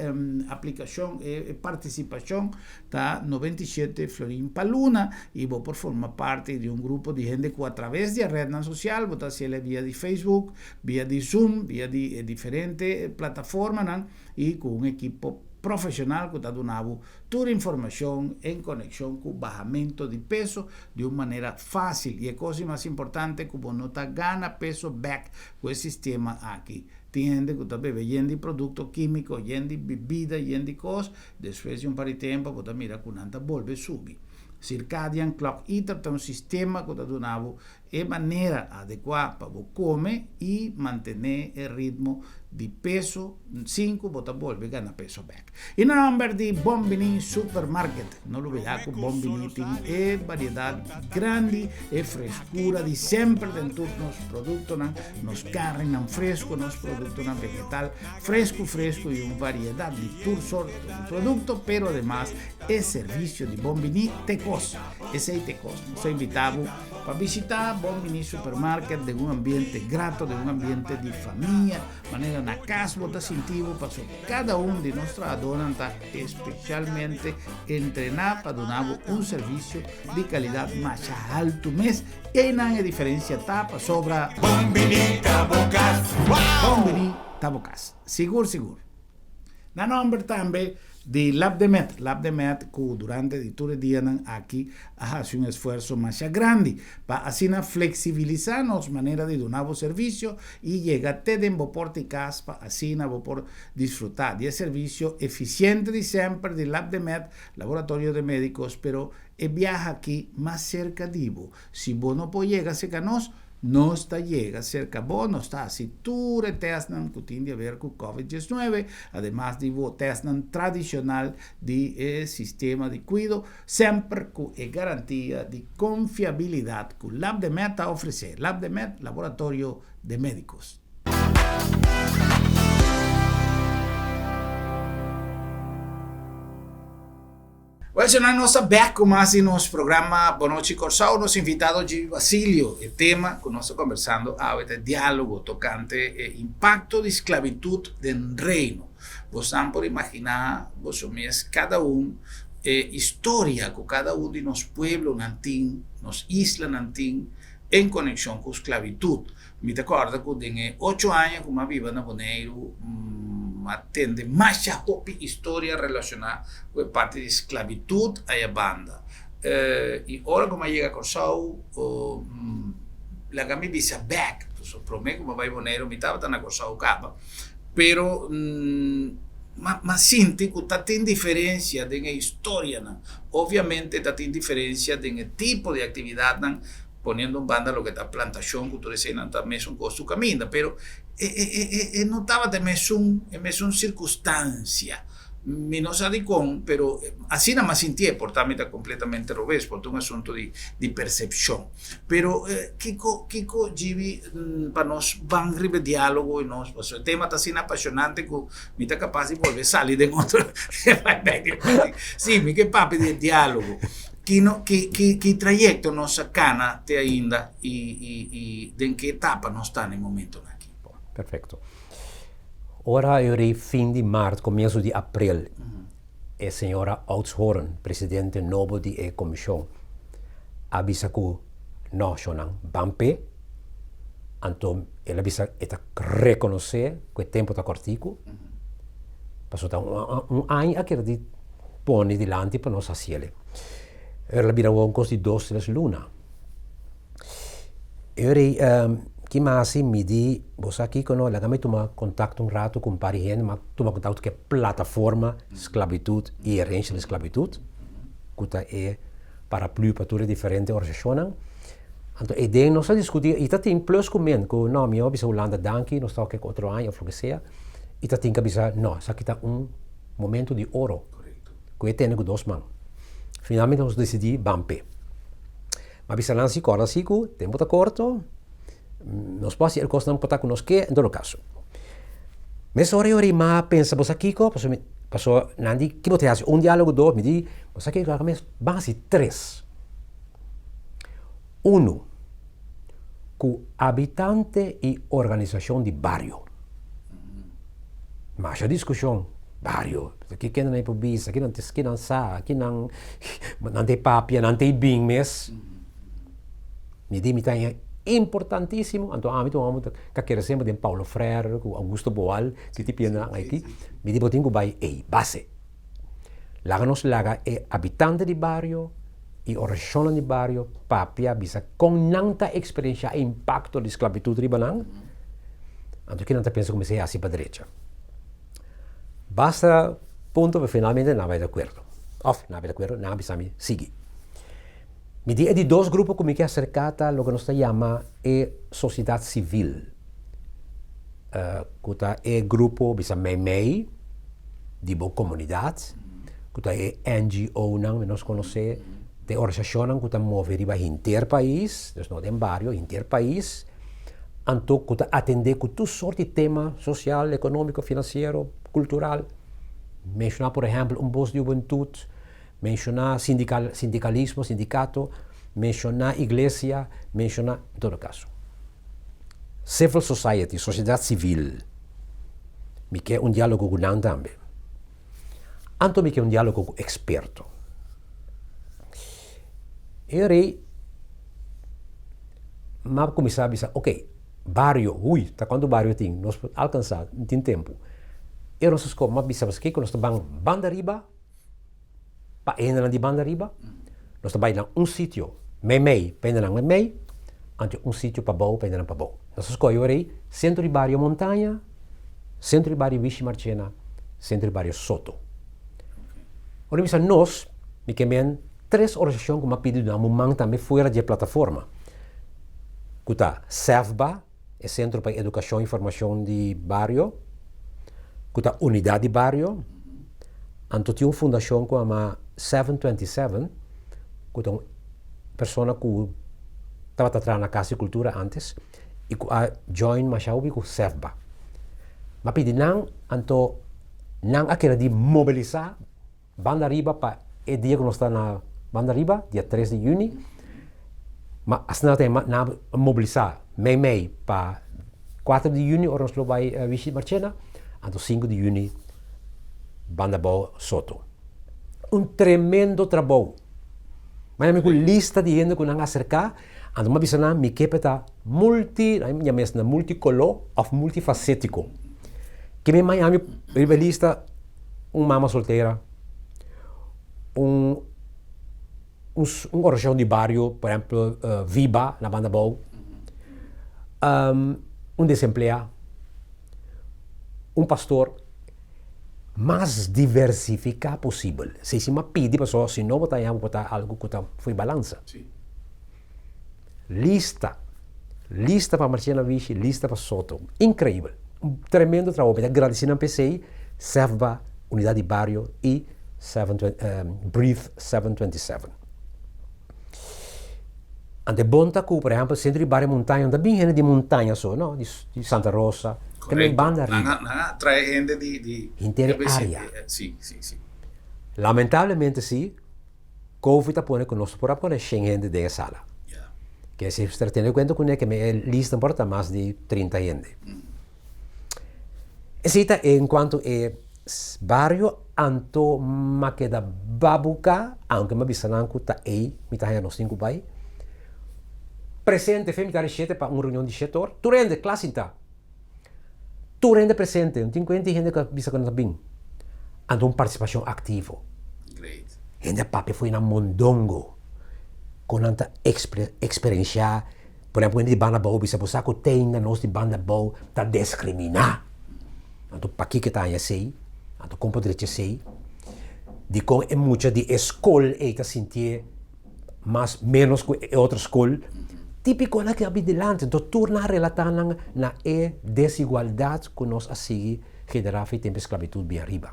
aplicacion, e participacion ta 97 florin pa luna y bo por forma parti di un grupo di hende cu a traves di e rednan social, bo ta haciel via di Facebook, via di Zoom, via di e diferente plataformanan y cu un ekipo profesional cu ta duna bo tur informacion en conexion cu bahamento di peso di un manera facil. Y e cos di mas importante cu bo no ta gana peso bek cu e sistema aki. Tin hende cu ta bebe yen di producto quimico, yen di bibida, yen di cos, despues di un par di tempo bo ta mira cu nan ta bolbe subi. Circadian Clock Eater ta un sistema cu ta duna bo e manera adecua pa bo come y mantene e ritmo di peso sin cu bo ta bolbe gana peso bek. Y na nomber di Bon Bini Supermarket, no lubida cu Bon Bini tin e variedad grandi, e frescura di semper den tur nos productonan, nos carnenan fresco, nos productonan vegetal fresco fresco y un variedad di tur sorto di producto, pero ademas e servicio di Bon Bini te cos, esey te cos. Nos ta invita bo Pa bishitá Bon Bini Supermarket den un ambiente grato, den un ambiente di famia, manera na kas bo ta sinti bo, paso kada un di nos trahadónan ta espeshalmente entrená pa duna bo un servisio di kalidat masha haltu mes. Einan e diferensia ta pasobra. Bon Bini ta bo kas! Bon Bini ta bo kas! Sigur sigur. Na nòmber tambe. Di Labdemed, Labdemed ku durante di tur e dianan aki a hasi un esfuerso masha grandi pa asina fleksibilisá nos manera di duna bo servisio i yega te den bo porta i kas pa asina bo por disfrutá di e servisio efisiente di semper di Labdemed, Laboratorio de Médicos, pero e biaha aki mas serka di bo. Si bo no por yega serka nos, Nos ta yega serka bo, nos ta hasi tur e tèstnan ku tin di haber ku Covid diesnuebe, ademas di bo tèstnan tradishonal di e sistema di kuido, semper ku e garantia di konfiabilidat ku Labdemed ta ofresé. Labdemed, Laboratorio de Médicos. Well señor nos ta bek ku mas di nos programa Bon Nochi Kòrsou. Nos invitado Jimmy Basilio. E tema ku nos ta kombersando awe ta e diálogo tokante e impakto di sklabitut den Reino. Bosnan por imaginá boso mes kada un e historia ku kada un di nos pueblonan tin, nos islanan tin en konekshon ku sklabitut. Mi ta kòrda ku den e ocho aña ku mi a biba na Boneiru, mi a tende masha hopi historia relashoná ku e parti di sklabitut aya banda. I ora ku mi a yega Kòrsou, laga mi bisa bèk, pasobra promé ku mi a bai Boneiru mi tabata na Kòrsou kaba, pero mi a sinti ku ta tin diferensia den e historianan. Obviamente ta tin diferensia den e tipo di aktividatnan. Poniendo un banda loke ta plantashon ku tur eseinan ta mesun kos su kaminda, pero e e e e e no tabata e mesun e mesun sirkunstansia. Mi no sa dikon, pero asina mi a sintié, por ta mi ta kompletamente robes, por ta un asuntu di di persepshon. Pero kiko kiko Gibi pa nos ban riba e diálogo i nos pasobra e tema ta asina apashonante ku mi ta kapas di bolbe sali den otro si mi ke papia di e diálogo. Ki no ki ki ki trayekto nos a kana te ainda i i i den ke etapa nos ta na e momentonan aki? Bon, perfekto. Ora eu rei fin di mart, komienso di aprel, e señora Oudshoorn, presidente nobo di e komishon, a bisa ku no, shonnan, ban p'e. Anto el a bisa e ta rekonosé ku e tempu ta kòrtiku, pasobra ta un un aña a keda di pone dilanti pa nos hasiel. El a bira un kos di dos tres luna. E ora ei ki mi a hasi mi di bo sa kiko no laga mi tuma kontakto un ratu ku un par di hende mi a tuma kontakto ku e plataforma sklabitut i herensia di sklabitut ku ta e paraplu pa tur e diferente organisashonnan. Anto e den nos a diskuti i ta tin plus ku men ku no mi a bisa Hulanda danki nos ta oke ku otro aña of loke sea i ta tin ku a bisa no esaki ta un momento di oro ku e tene ku dos man. Finalmente nos desidí ban p'e. Ma bisa nan si kòrda si ku tempu ta korto, nos por hasi el kosnan por ta ku nos ke, en todo kaso. Mesora e ora i m'a pensa bo sa kiko, pasobra mi, pasobra nan di ki bo ta hasi un diálogo, dos, mi di bo sa kiko laga mes ban hasi tres. Unu, ku habitante i organisashon di bario. Masha diskushon, bario, ki kende nan por bisa, ki nan ki nan sa, ki nan nan ta e papia, nan ta e bin mes. Mi di mi ta haña importantísimo, anto ami ta un homber ta kere semper den Paulo Freire ku Augusto Boal, ki tipo hende nan aki, mi di bo tin ku bai ei, base. Laga nos laga e habitante di bario i orashonnan di bario papia bisa kon nan ta eksperenshá e impakto di sklabitut riba nan, anto kinan ta pensa ku mester hasi pa drecha. Basta punto pero finalmente nan a bai di akuerdo. Òf nan a bai di akuerdo, nan a bisa mi sigui. Mi di e di dos grupo ku mi ke aserká ta loke nos ta yama e sosiedat sivil. Ku ta e grupo bisa meimei di bo komunidat, ku ta e NGO-nan ku nos konosé, ta e organisashonnan ku ta move riba henter pais, dus no den bario, henter pais, anto ku ta atendé ku tur sort di tema sosial, ekonómiko, finansiero, kultural. Menshoná por ehèmpel un bos di hubentut, menshoná sindikalismo, sindikato, menshoná iglesia, menshoná, en todo kaso. Civil society, sociedad civil, mi ke un dialogo ku nan tambe. Anto mi ke un dialogo ku eksperto. E rei m'a kuminsá bisa, ok, bario, hui, ta kuantu bario tin? Nos por alkansá, tin tempu. E nos a scoge, m'a bisa paske cu nos ta ban banda riba, pa e hendenan di banda riba, nos ta bai na un sitio meimei pa hendenan meimei, anto un sitio pabou pa hendenan pabou. Nos a scoge ora ei Centro di Bario Montaña, Centro di Bario Wishi Marchena, Centro di Bario Soto. Ora mi bisa nos, mi ke men tres organisacion cu m'a pidi duna mi man tambe fuera di e plataforma, cu ta SEFBA, e Sentro pa Edukashon i Formashon di Bario, ku ta Unidat di Bario, anto tin un fundashon ku yama 727, ku ta un persona ku tabata traha na Kas di Kultura antes i ku a join masha hopi ku SEFBA. M'a pidi nan, anto nan a keda di mobilisá Banda riba pa e dia ku nos ta na banda riba, dia tres di yüni, ma asina ta nan a mobilisá mei mei pa kuater di yüni ora nos lo bai Wishi Marchena, anto sinku di yüni banda abou Soto. Un tremendo trabou. Maya mi ku lista di hende ku nan a aserká, anto mi a bisa nan mi kepe ta multi, nan yama esei multikoló òf multifasétiko. Ke mi maya mi riba e lista. Un mama soltera, un un organisashon di bario, por ehempel Viba na banda abou, un desempleá, un pastor, mas diversifiká posibel. Si si mi a pidi pasobra si no bo ta haña bo por ta algu ku ta fo'i balansa. Lista, lista pa Marchena Wishi, lista pa Soto. Increibel. Un tremendo trabou. Mi ta gradeci nan p'esey, SEFBA, Unidad di Bario y Breathe 727. Ante bon ta cu, por ehempel, Centro di Bario Montaña no ta bin hende di Montaña so, no, di Santa Rosa, ta bin banda arriba. Nan a trae hende di Henter e area. Si, si, si. Lamentablemente si. Covid a pone ku nos no por a pone shen hende den e sala. Ke si mester tene kuenta kuné ke e lista no por ta mas di trinta hende. Esei ta en kuanto e bario anto m'a keda babuká, aunke m'a bisa nan ku ta ei mi ta haña nos tin ku bai. Presente fe mi ta rishete pa un reunion di shete or, tur hende kla sinta. Tur hende presente, no tin kuenta di hende ku a bisa ku nan ta bin. Anto un partisipashon aktivo. Great. Hende a papia fo'i nan mondongo, kon nan ta eksperenshá, por ehempel hende di banda abou bisa bo sa ku teinda nos di banda abou ta deskriminá. Anto pakiko e ta haña esei? Anto kon por drecha esei? Dikon e mucha di e skol ei ta sintié mas menos ku e otro skol. Típiko nan ke a bin dilanti, enton tur nan a relatá nan na e desigualdat ku nos a sigui generá for di tempu di sklabitut bin ariba.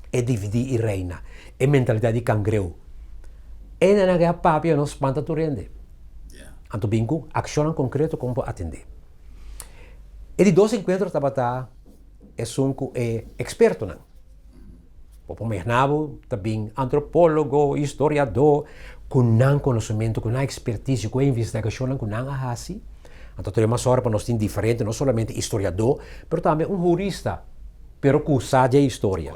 E dividí i reina, e mentalidat di kangreu. E nan a papia nos spanta tur hende. Anto bin ku akshonnan konkreto kon por atendé. E di dos enkuentro tabata esun ku e ekspertonan. Bo por mehna bo ta bin antropólogo, historiadó, ku nan konosementu, ku nan ekspertisia, ku e investigashonnan ku nan a hasi. Anto ta mas ora pa nos tin diferente, no solamente historiadó, pero tambe un hurista, pero ku sa dje historia.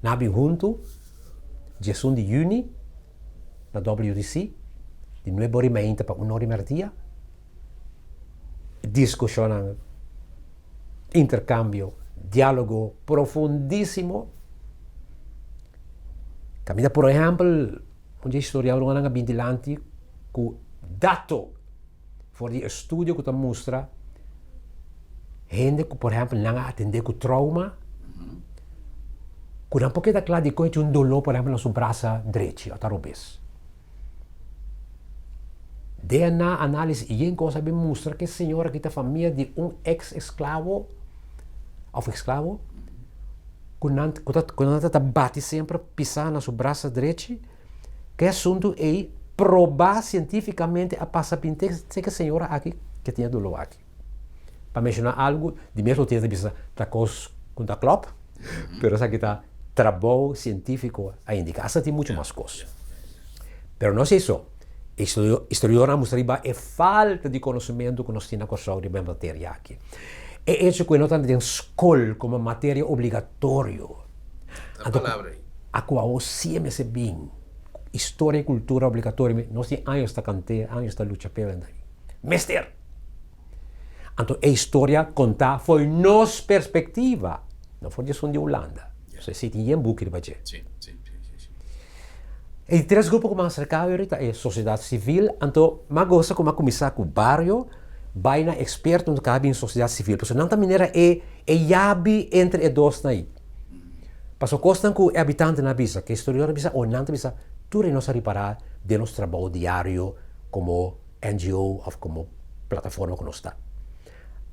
Nan a bin huntu diesun di yüni na WTC, di nuebe ora i meinta pa un ora i merdia. Diskushonnan, interkambio, diálogo profundísimo. Kaminda por ehèmpel un dje historiadónan a bin dilanti ku dato for di estudio ku ta mustra hende ku por ehèmpel nan a atendé ku trouma ku nan por keda kla dikon e tin un doló por ehèmpel na su brasa drechi òf ta robes. DNA análisis i yen kos a bin mustra ku e señora aki ta famia di un eks esklavo òf esklavo ku nan ku ta ku nan ta bati semper pisá na su brasa drechi. Ku e asuntu ei probá sientífikamente a pasa bin te e señora aki ke tin e doló aki. Pa menshoná algu, di mes lo tin ta bisa ta kos ku ta klòp, pero esaki ta trabou sientífiko a indiká. Asta tin muchu mas kos. Pero no esei so. E historiadornan a mustra riba e falta di konosementu ku nos tin na Kòrsou riba e materia aki. E echo ku e no ta den skol komo materia obligatorio. Ta palabra ei. A ku awor si e mester bin. Historia i kultura obligatorio. Nos tin años ta kant'é, años ta lucha p'e. Mester! Anto e historia kontá fo'i nos perspektiva, no for di esun di Hulanda. So esei tin yen buki riba dje. E di tres grupo ku mi a aserká awor ta e sosiedat sivil. Anto mi a gosta ku mi a kuminsá ku bario bai na eksperto ku a bin sosiedat sivil pasobra nan ta manera e e yabi entre e dosnan ei. Pasobra kosnan ku e habitantenan a bisa, ku e historiador a bisa o nan ta bisa tur e nos a ripará den nos trabou diario komo NGO òf komo plataforma ku nos ta.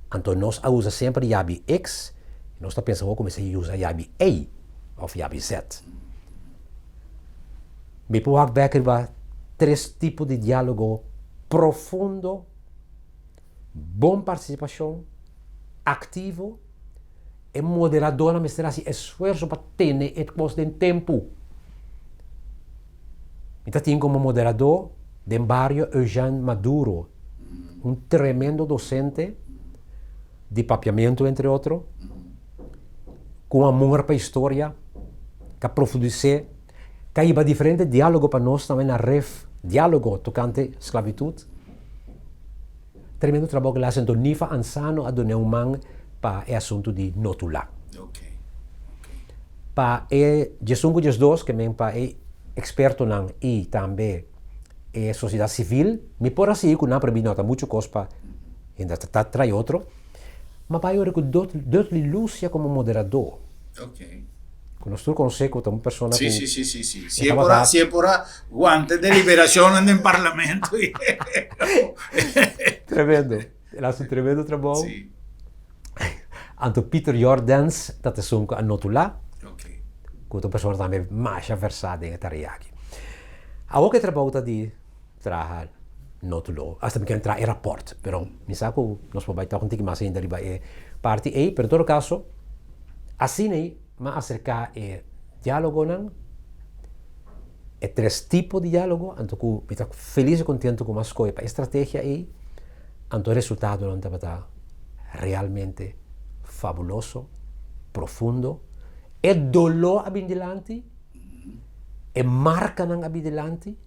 Anto nos a usa semper yabi X, nos ta pensa awor ku mester usa yabi Y òf yabi Z. Mi por wak bek riba tres tipo di diálogo profundo, bon partisipashon, aktivo, e moderadornan mester hasi esfuerso pa tene e kos den tempu. Mi ta tin komo moderador den bario Eugène Maduro, un tremendo docente di papiamentu entre otro, ku un amor pa historia, ka profundis'é, ka hiba diferente diálogo pa nos tambe na ref diálogo tokante sklabitut. Tremendo trabou ku el a hasi. Anto Nifa Ansano a dun'é un man pa e asuntu di notulá. Pa e diesun ku diesdos, ke men pa e ekspertonan i tambe e sosiedat sivil, mi por a sigui ku nan, pero mi no ta muchu kos pa hende ta trae otro. Ma bai ora ku Dudley Lucia komo moderadó. Ku nos tur konosé ku ta un persona ku. Sí, sí, sí, sí, sí. Si e por a, si e por a wanta deliberashonnan den parlamento. Tremendo. El a hasi un tremendo trabou. Sí. Anto Peter Jordens ta esun ku a notulá. Ok. Ku ta un persona tambe masha versá den e tarea aki. Awor ku e trabou ta di traha notuló, asta mi ker traha e rapòrt, pero mi sa ku nos por bai tòg un tiki mas ainda riba e parti ei, pero en todo kaso asina ei mi a aserká e diálogonan, e tres tipo di diálogo, anto ku mi ta felis i kontentu ku mi a skohe pa e strategia ei. Anto e resultadonan tabata realmente fabuloso, profundo. E doló a bin dilanti, e markanan a bin dilanti,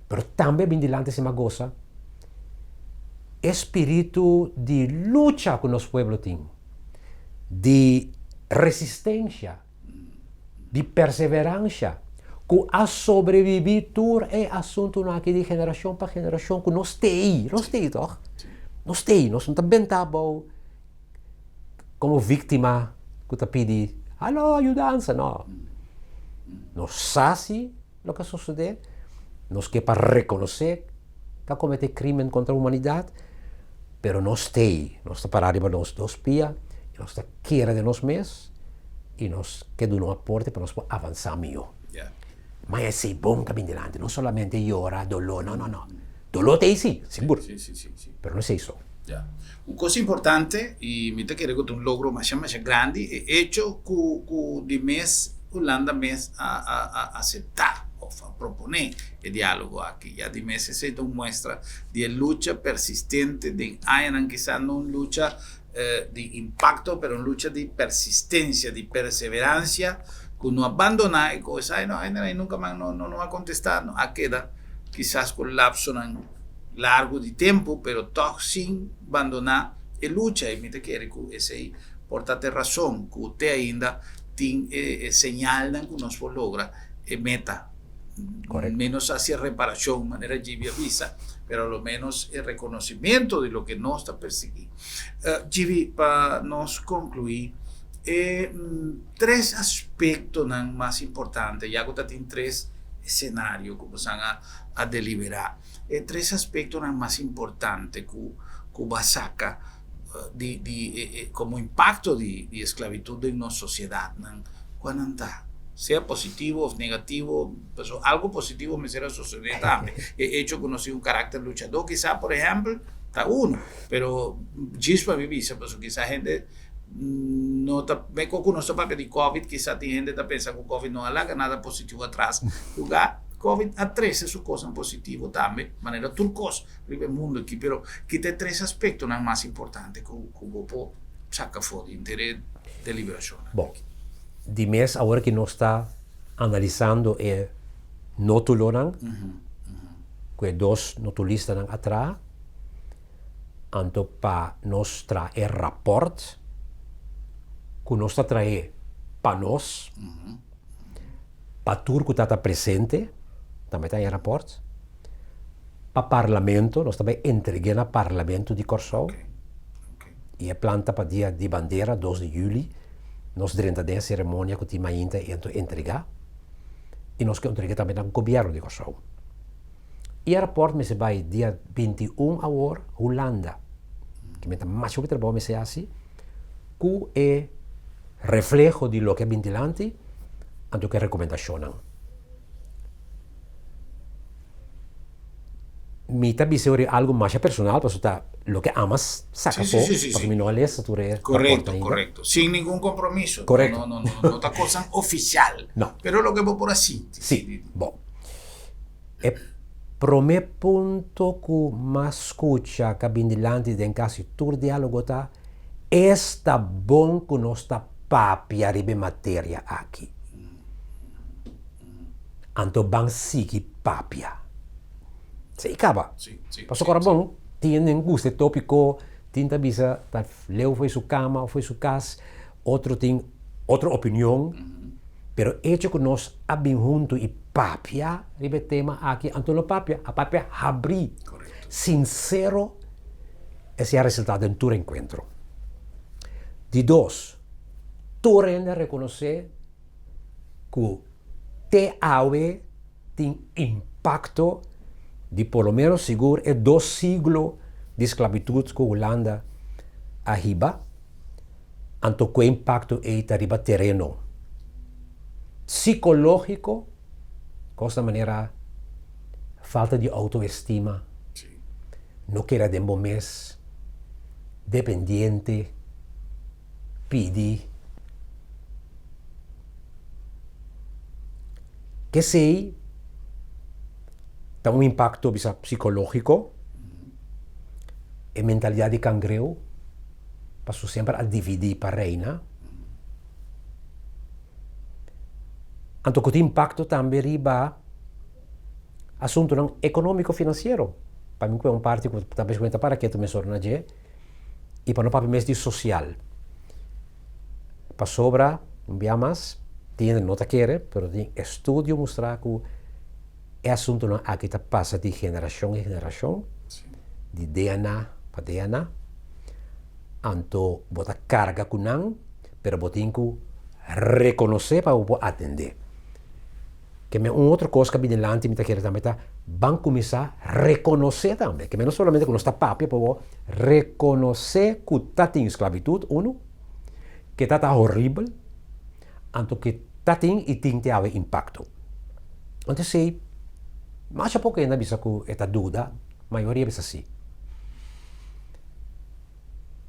pero tambe a bin dilanti si mi a gosa e spiritu di lucha ku nos pueblo tin, di resistencia. di perseveransha ku a sobrebibí tur e asuntunan aki di generashon pa generashon ku nos t'ei, nos t'ei tòg? Nos t'ei, nos no ta bentá abou komo víktima ku ta pidi haló yudansa, no. Nos sa si loke a sosodé, nos ke pa rekonosé ku a kometé krímen kontra humanidat, pero nos t'ei, nos ta pará riba nos dos pia i nos ta kere den nos mes i nos ke duna un aporte pa nos por avansá mihó. Ma esei bon ta bin dilanti, no solamente yora, doló, no, no, no. Doló t'ei sí, sigur, pero no esei so. Un kos importante, i mi ta kere ku ta un logro masha masha grandi, e echo ku ku di mes Hulanda mes a a a aseptá òf a proponé e diálogo aki. Ya di mes esei ta un muestra di e lucha persistente den añanan, kisas no un lucha di impacto, pero un lucha di persistencia, di perseverancia, cu no a bandona e cos. Ay no, ay nunca mas no, no, no a contesta, no a keda kisas cu lapsonan largo di tempo, pero toch sin bandona e lucha. Y mi ta kere cu esey por ta te razon cu te ainda tin e señalnan cu nos por logra e meta. Correcto. Menos hacia reparacion, manera Gibi a bisa, pero a lo menos e reconocimiento di loke nos ta persegui. Gibi, pa nos conclui, e tres aspectonan mas importante, ya cu ta tin tres escenario cu bosan a a delibera, e tres aspectonan mas importante cu cu bo a saca di di como impacto di di esclavitud den nos sociedadnan, cuanan ta? Sea positivo of negativo, pasobra algo positivo mester a sosode tambe. E hecho cu nos tin un caracter luchador kisa, por ehempel, ta uno. Pero djis pa mi bisa, pasobra kisa hende no ta, meko cu nos ta papia di covid, kisa tin hende ta pensa cu covid no a laga nada positivo atras. Lugar, covid a trece su cosnan positivo tambe, manera tur cos riba e mundo aki. Pero kita e tres aspectonan mas importante cu bo por saca for di henter e deliberacionnan Bon, aki. Di mes awor ki nos ta analisando e notulonan ku e dos notulistanan a traha, Anto pa nos traha e rapòrt ku nos ta trahe pa nos, pa tur ku ta ta presente, tambe ta e rapòrt, pa parlamento, nos ta bai entreg'é na parlamento di Kòrsou i e plan ta pa dia di bandera, dos di yüli, nos drenta den e seremonia ku tin mainta i anto entregá i nos ke entreg'é tambe na gobièrnu di Kòrsou. E rapòrt mester bai dia 21 awor Hulanda. Ki men ta masha hopi trabou mester hasi ku e refleho di loke a bin dilanti anto ku e rekomendashonnan. Mi ta bisa ori algu masha personal pasobra ta loke ama saka afó pasobra mi no a lesa tur e rapòrt Korekto, ainda. korekto. Sin ningun kompromiso. Korekto. No, no, no, no ta kosnan ofisial. No. Pero loke bo por a sinti. Si, bon. E promé punto ku mas skucha ka bin dilanti den kasi tur diálogo ta, Esta bon ku nos ta papia riba e materia aki. Anto ban sigui papia. Esei kaba. Pasobra ora bon tin hende gusta e tópiko, tin ta bisa ta leu for su kama òf for su kas, otro tin otro opinion, pero echo ku nos a bin huntu i papia riba e tema aki, anto no papia, a papia habrí, sinsero, esei a resultá den tur enkuentro. Di dos, tur hende a rekonosé ku te awe tin impakto di por lo menos sigur e dos siglo di sklabitut ku Hulanda a hiba, anto ku e impakto ei ta riba tereno sikológiko, kos na manera falta di outoestima, no keda den bo mes, dependiente, pidi. Kesei ta un impakto bisa psikológiko, e mentalidat di kangreu pasobra semper a dividí pa reina. Anto ku tin impakto tambe riba asuntunan ekonómiko finansiero. Pa mi ku e un parti ku ta bes ku mi ta para ketu mesora na dje i pa no papia mes di sosial. Pasobra, un bia mas, tin hende no ta kere, pero tin estudio mustra ku e asuntunan aki ta pasa di generashon en generashon, di DNA pa DNA. Anto bo ta karga ku nan, pero bo tin ku rekonosé pa bo por atendé. Ke men un otro kos ku a bini dilanti mi ta kere tambe ta ban kuminsá rekonosé tambe. Ke men no solamente ku nos ta papia pero bo rekonosé ku ta tin sklabitut, unu, ke ta ta horibel, anto ke ta tin i tin te hawe impakto. Anto esei masha poko hende a bisa ku e ta duda, mayoria a bisa si.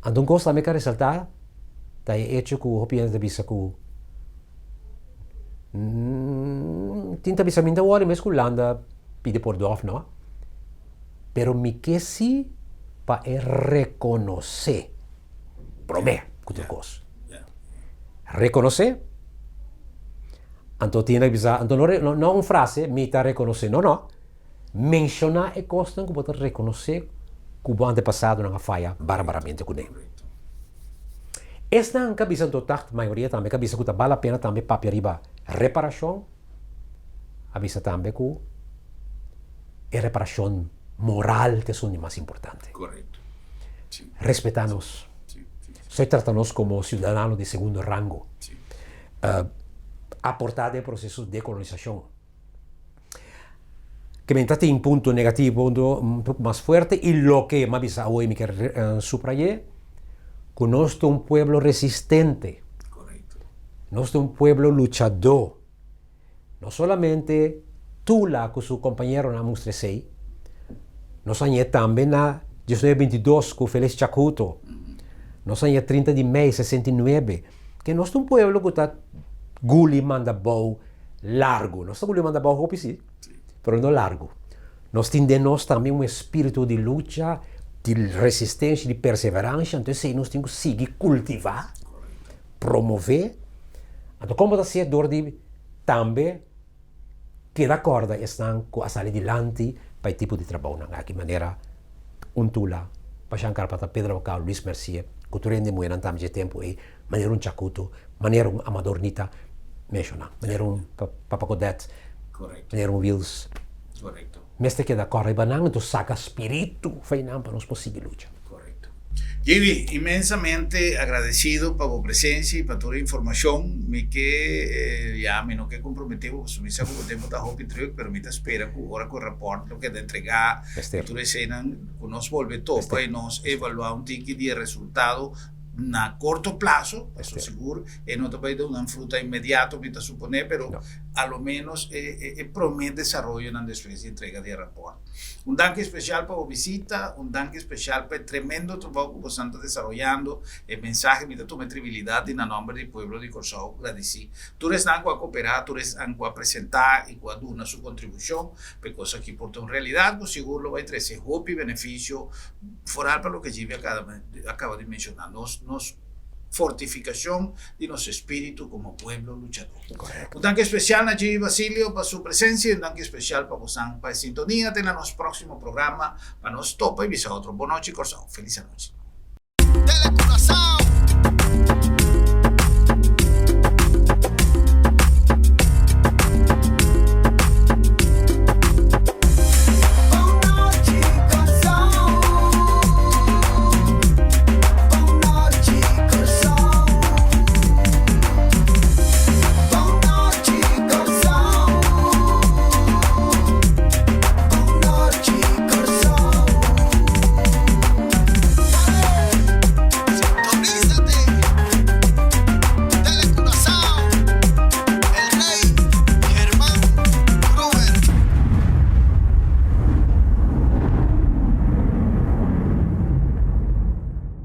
Anto un kos tambe ka resaltá ta e echo ku hopi hende ta bisa ku tin ta bisa mi ta wòri mes ku Hulanda pidi pordon òf no, pero mi ke si pa e rekonosé promé ku tur kos. Rekonosé, anto tin ta bisa, anto no no un frase mi ta rekonosé, no no. Menshoná e kosnan ku bo ta rekonosé ku bo antepasadonan a faya barbaramente kuné. Esnan ka bisa anto tagt mayoria tambe ka bisa ku ta bal la pena tambe papia riba reparashon, a bisa tambe ku e reparashon moral ta esun di mas importante. Respetá nos. Soy trata nos komo siudadano di segundo rango. Aportá den e proseso di dekolonisashon. Ke men ta tin punto negativo, punto un poco mas fuerte y loke m'a bisa awoy mi kier subrayé, ku nos ta un pueblo resistente, nos ta un pueblo luchadó, no solamente Tula ku su kompañeronan a mustra esei, nos a hañ'é tambe na diesnuebe bintidos ku Felix Chacuto, nos a hañ'é trinta di mei 69, ke nos ta un pueblo ku ta guli manda bou largu. Nos ta guli manda bou hopi si, pero no largu. Nos tin den nos tambe un espiritu di lucha, di resistencia, di perseverancia, anto esei nos tin ku sigui kultivá, promové. Anto komo ta ser dor di tambe keda kòrda esnan ku a sali dilanti pa e tipo di trabounan aki, manera un Tula, Pa Shankar Pata Pedro Abacao, Luis Mercier, ku tur hende muhénan tambe dje tempu ei, manera un Chakuto, manera un Amador Nita menshoná, manera un Papa Godet, manera un Wiels. Mester keda kòrda riba nan, enton saka spiritu fei nan pa nos por sigui lucha. Gibi, inmensamente agradecido pa bo presencia y pa tur e informacion. Mi ke, ya, mi no ke compromete bo pasobra mi sa cu bo tempo ta hopi druk, pero mi ta spera cu ora cu e rapport lo keda entrega y tur eseinan, cu nos bolbe topa y nos evalua un tiki di e resultado na corto plazo, pasobra sigur e no ta bay duna un fruta inmediato mi ta supone, pero a lo menos e prome desaroyonan despues di entrega di e rapport. Un danki especial pa bo bisita, un danki especial pa e tremendo trabou cu bosan ta desaroyando. E mensahe mi ta tuma e tribilidad di na nomber di pueblo di Corsou gradici tur esnan cu a coopera, tur esnan cu a presenta y cu a duna su contribucion pa e cos aki por ta un realidad cu sigur lo bay trece hopi beneficio foral pa loke Jimmy a caba di menciona, nos nos fortificacion di nos espíritu como pueblo luchador. Un danki especial na Jimmy Basilio pa su presencia y un danki especial pa bosan pa e sintonia. Te na nos próximo programa pa nos topa y bisa otro. Bon nochi Corsou. Feliz anochi. Tele Curaçao.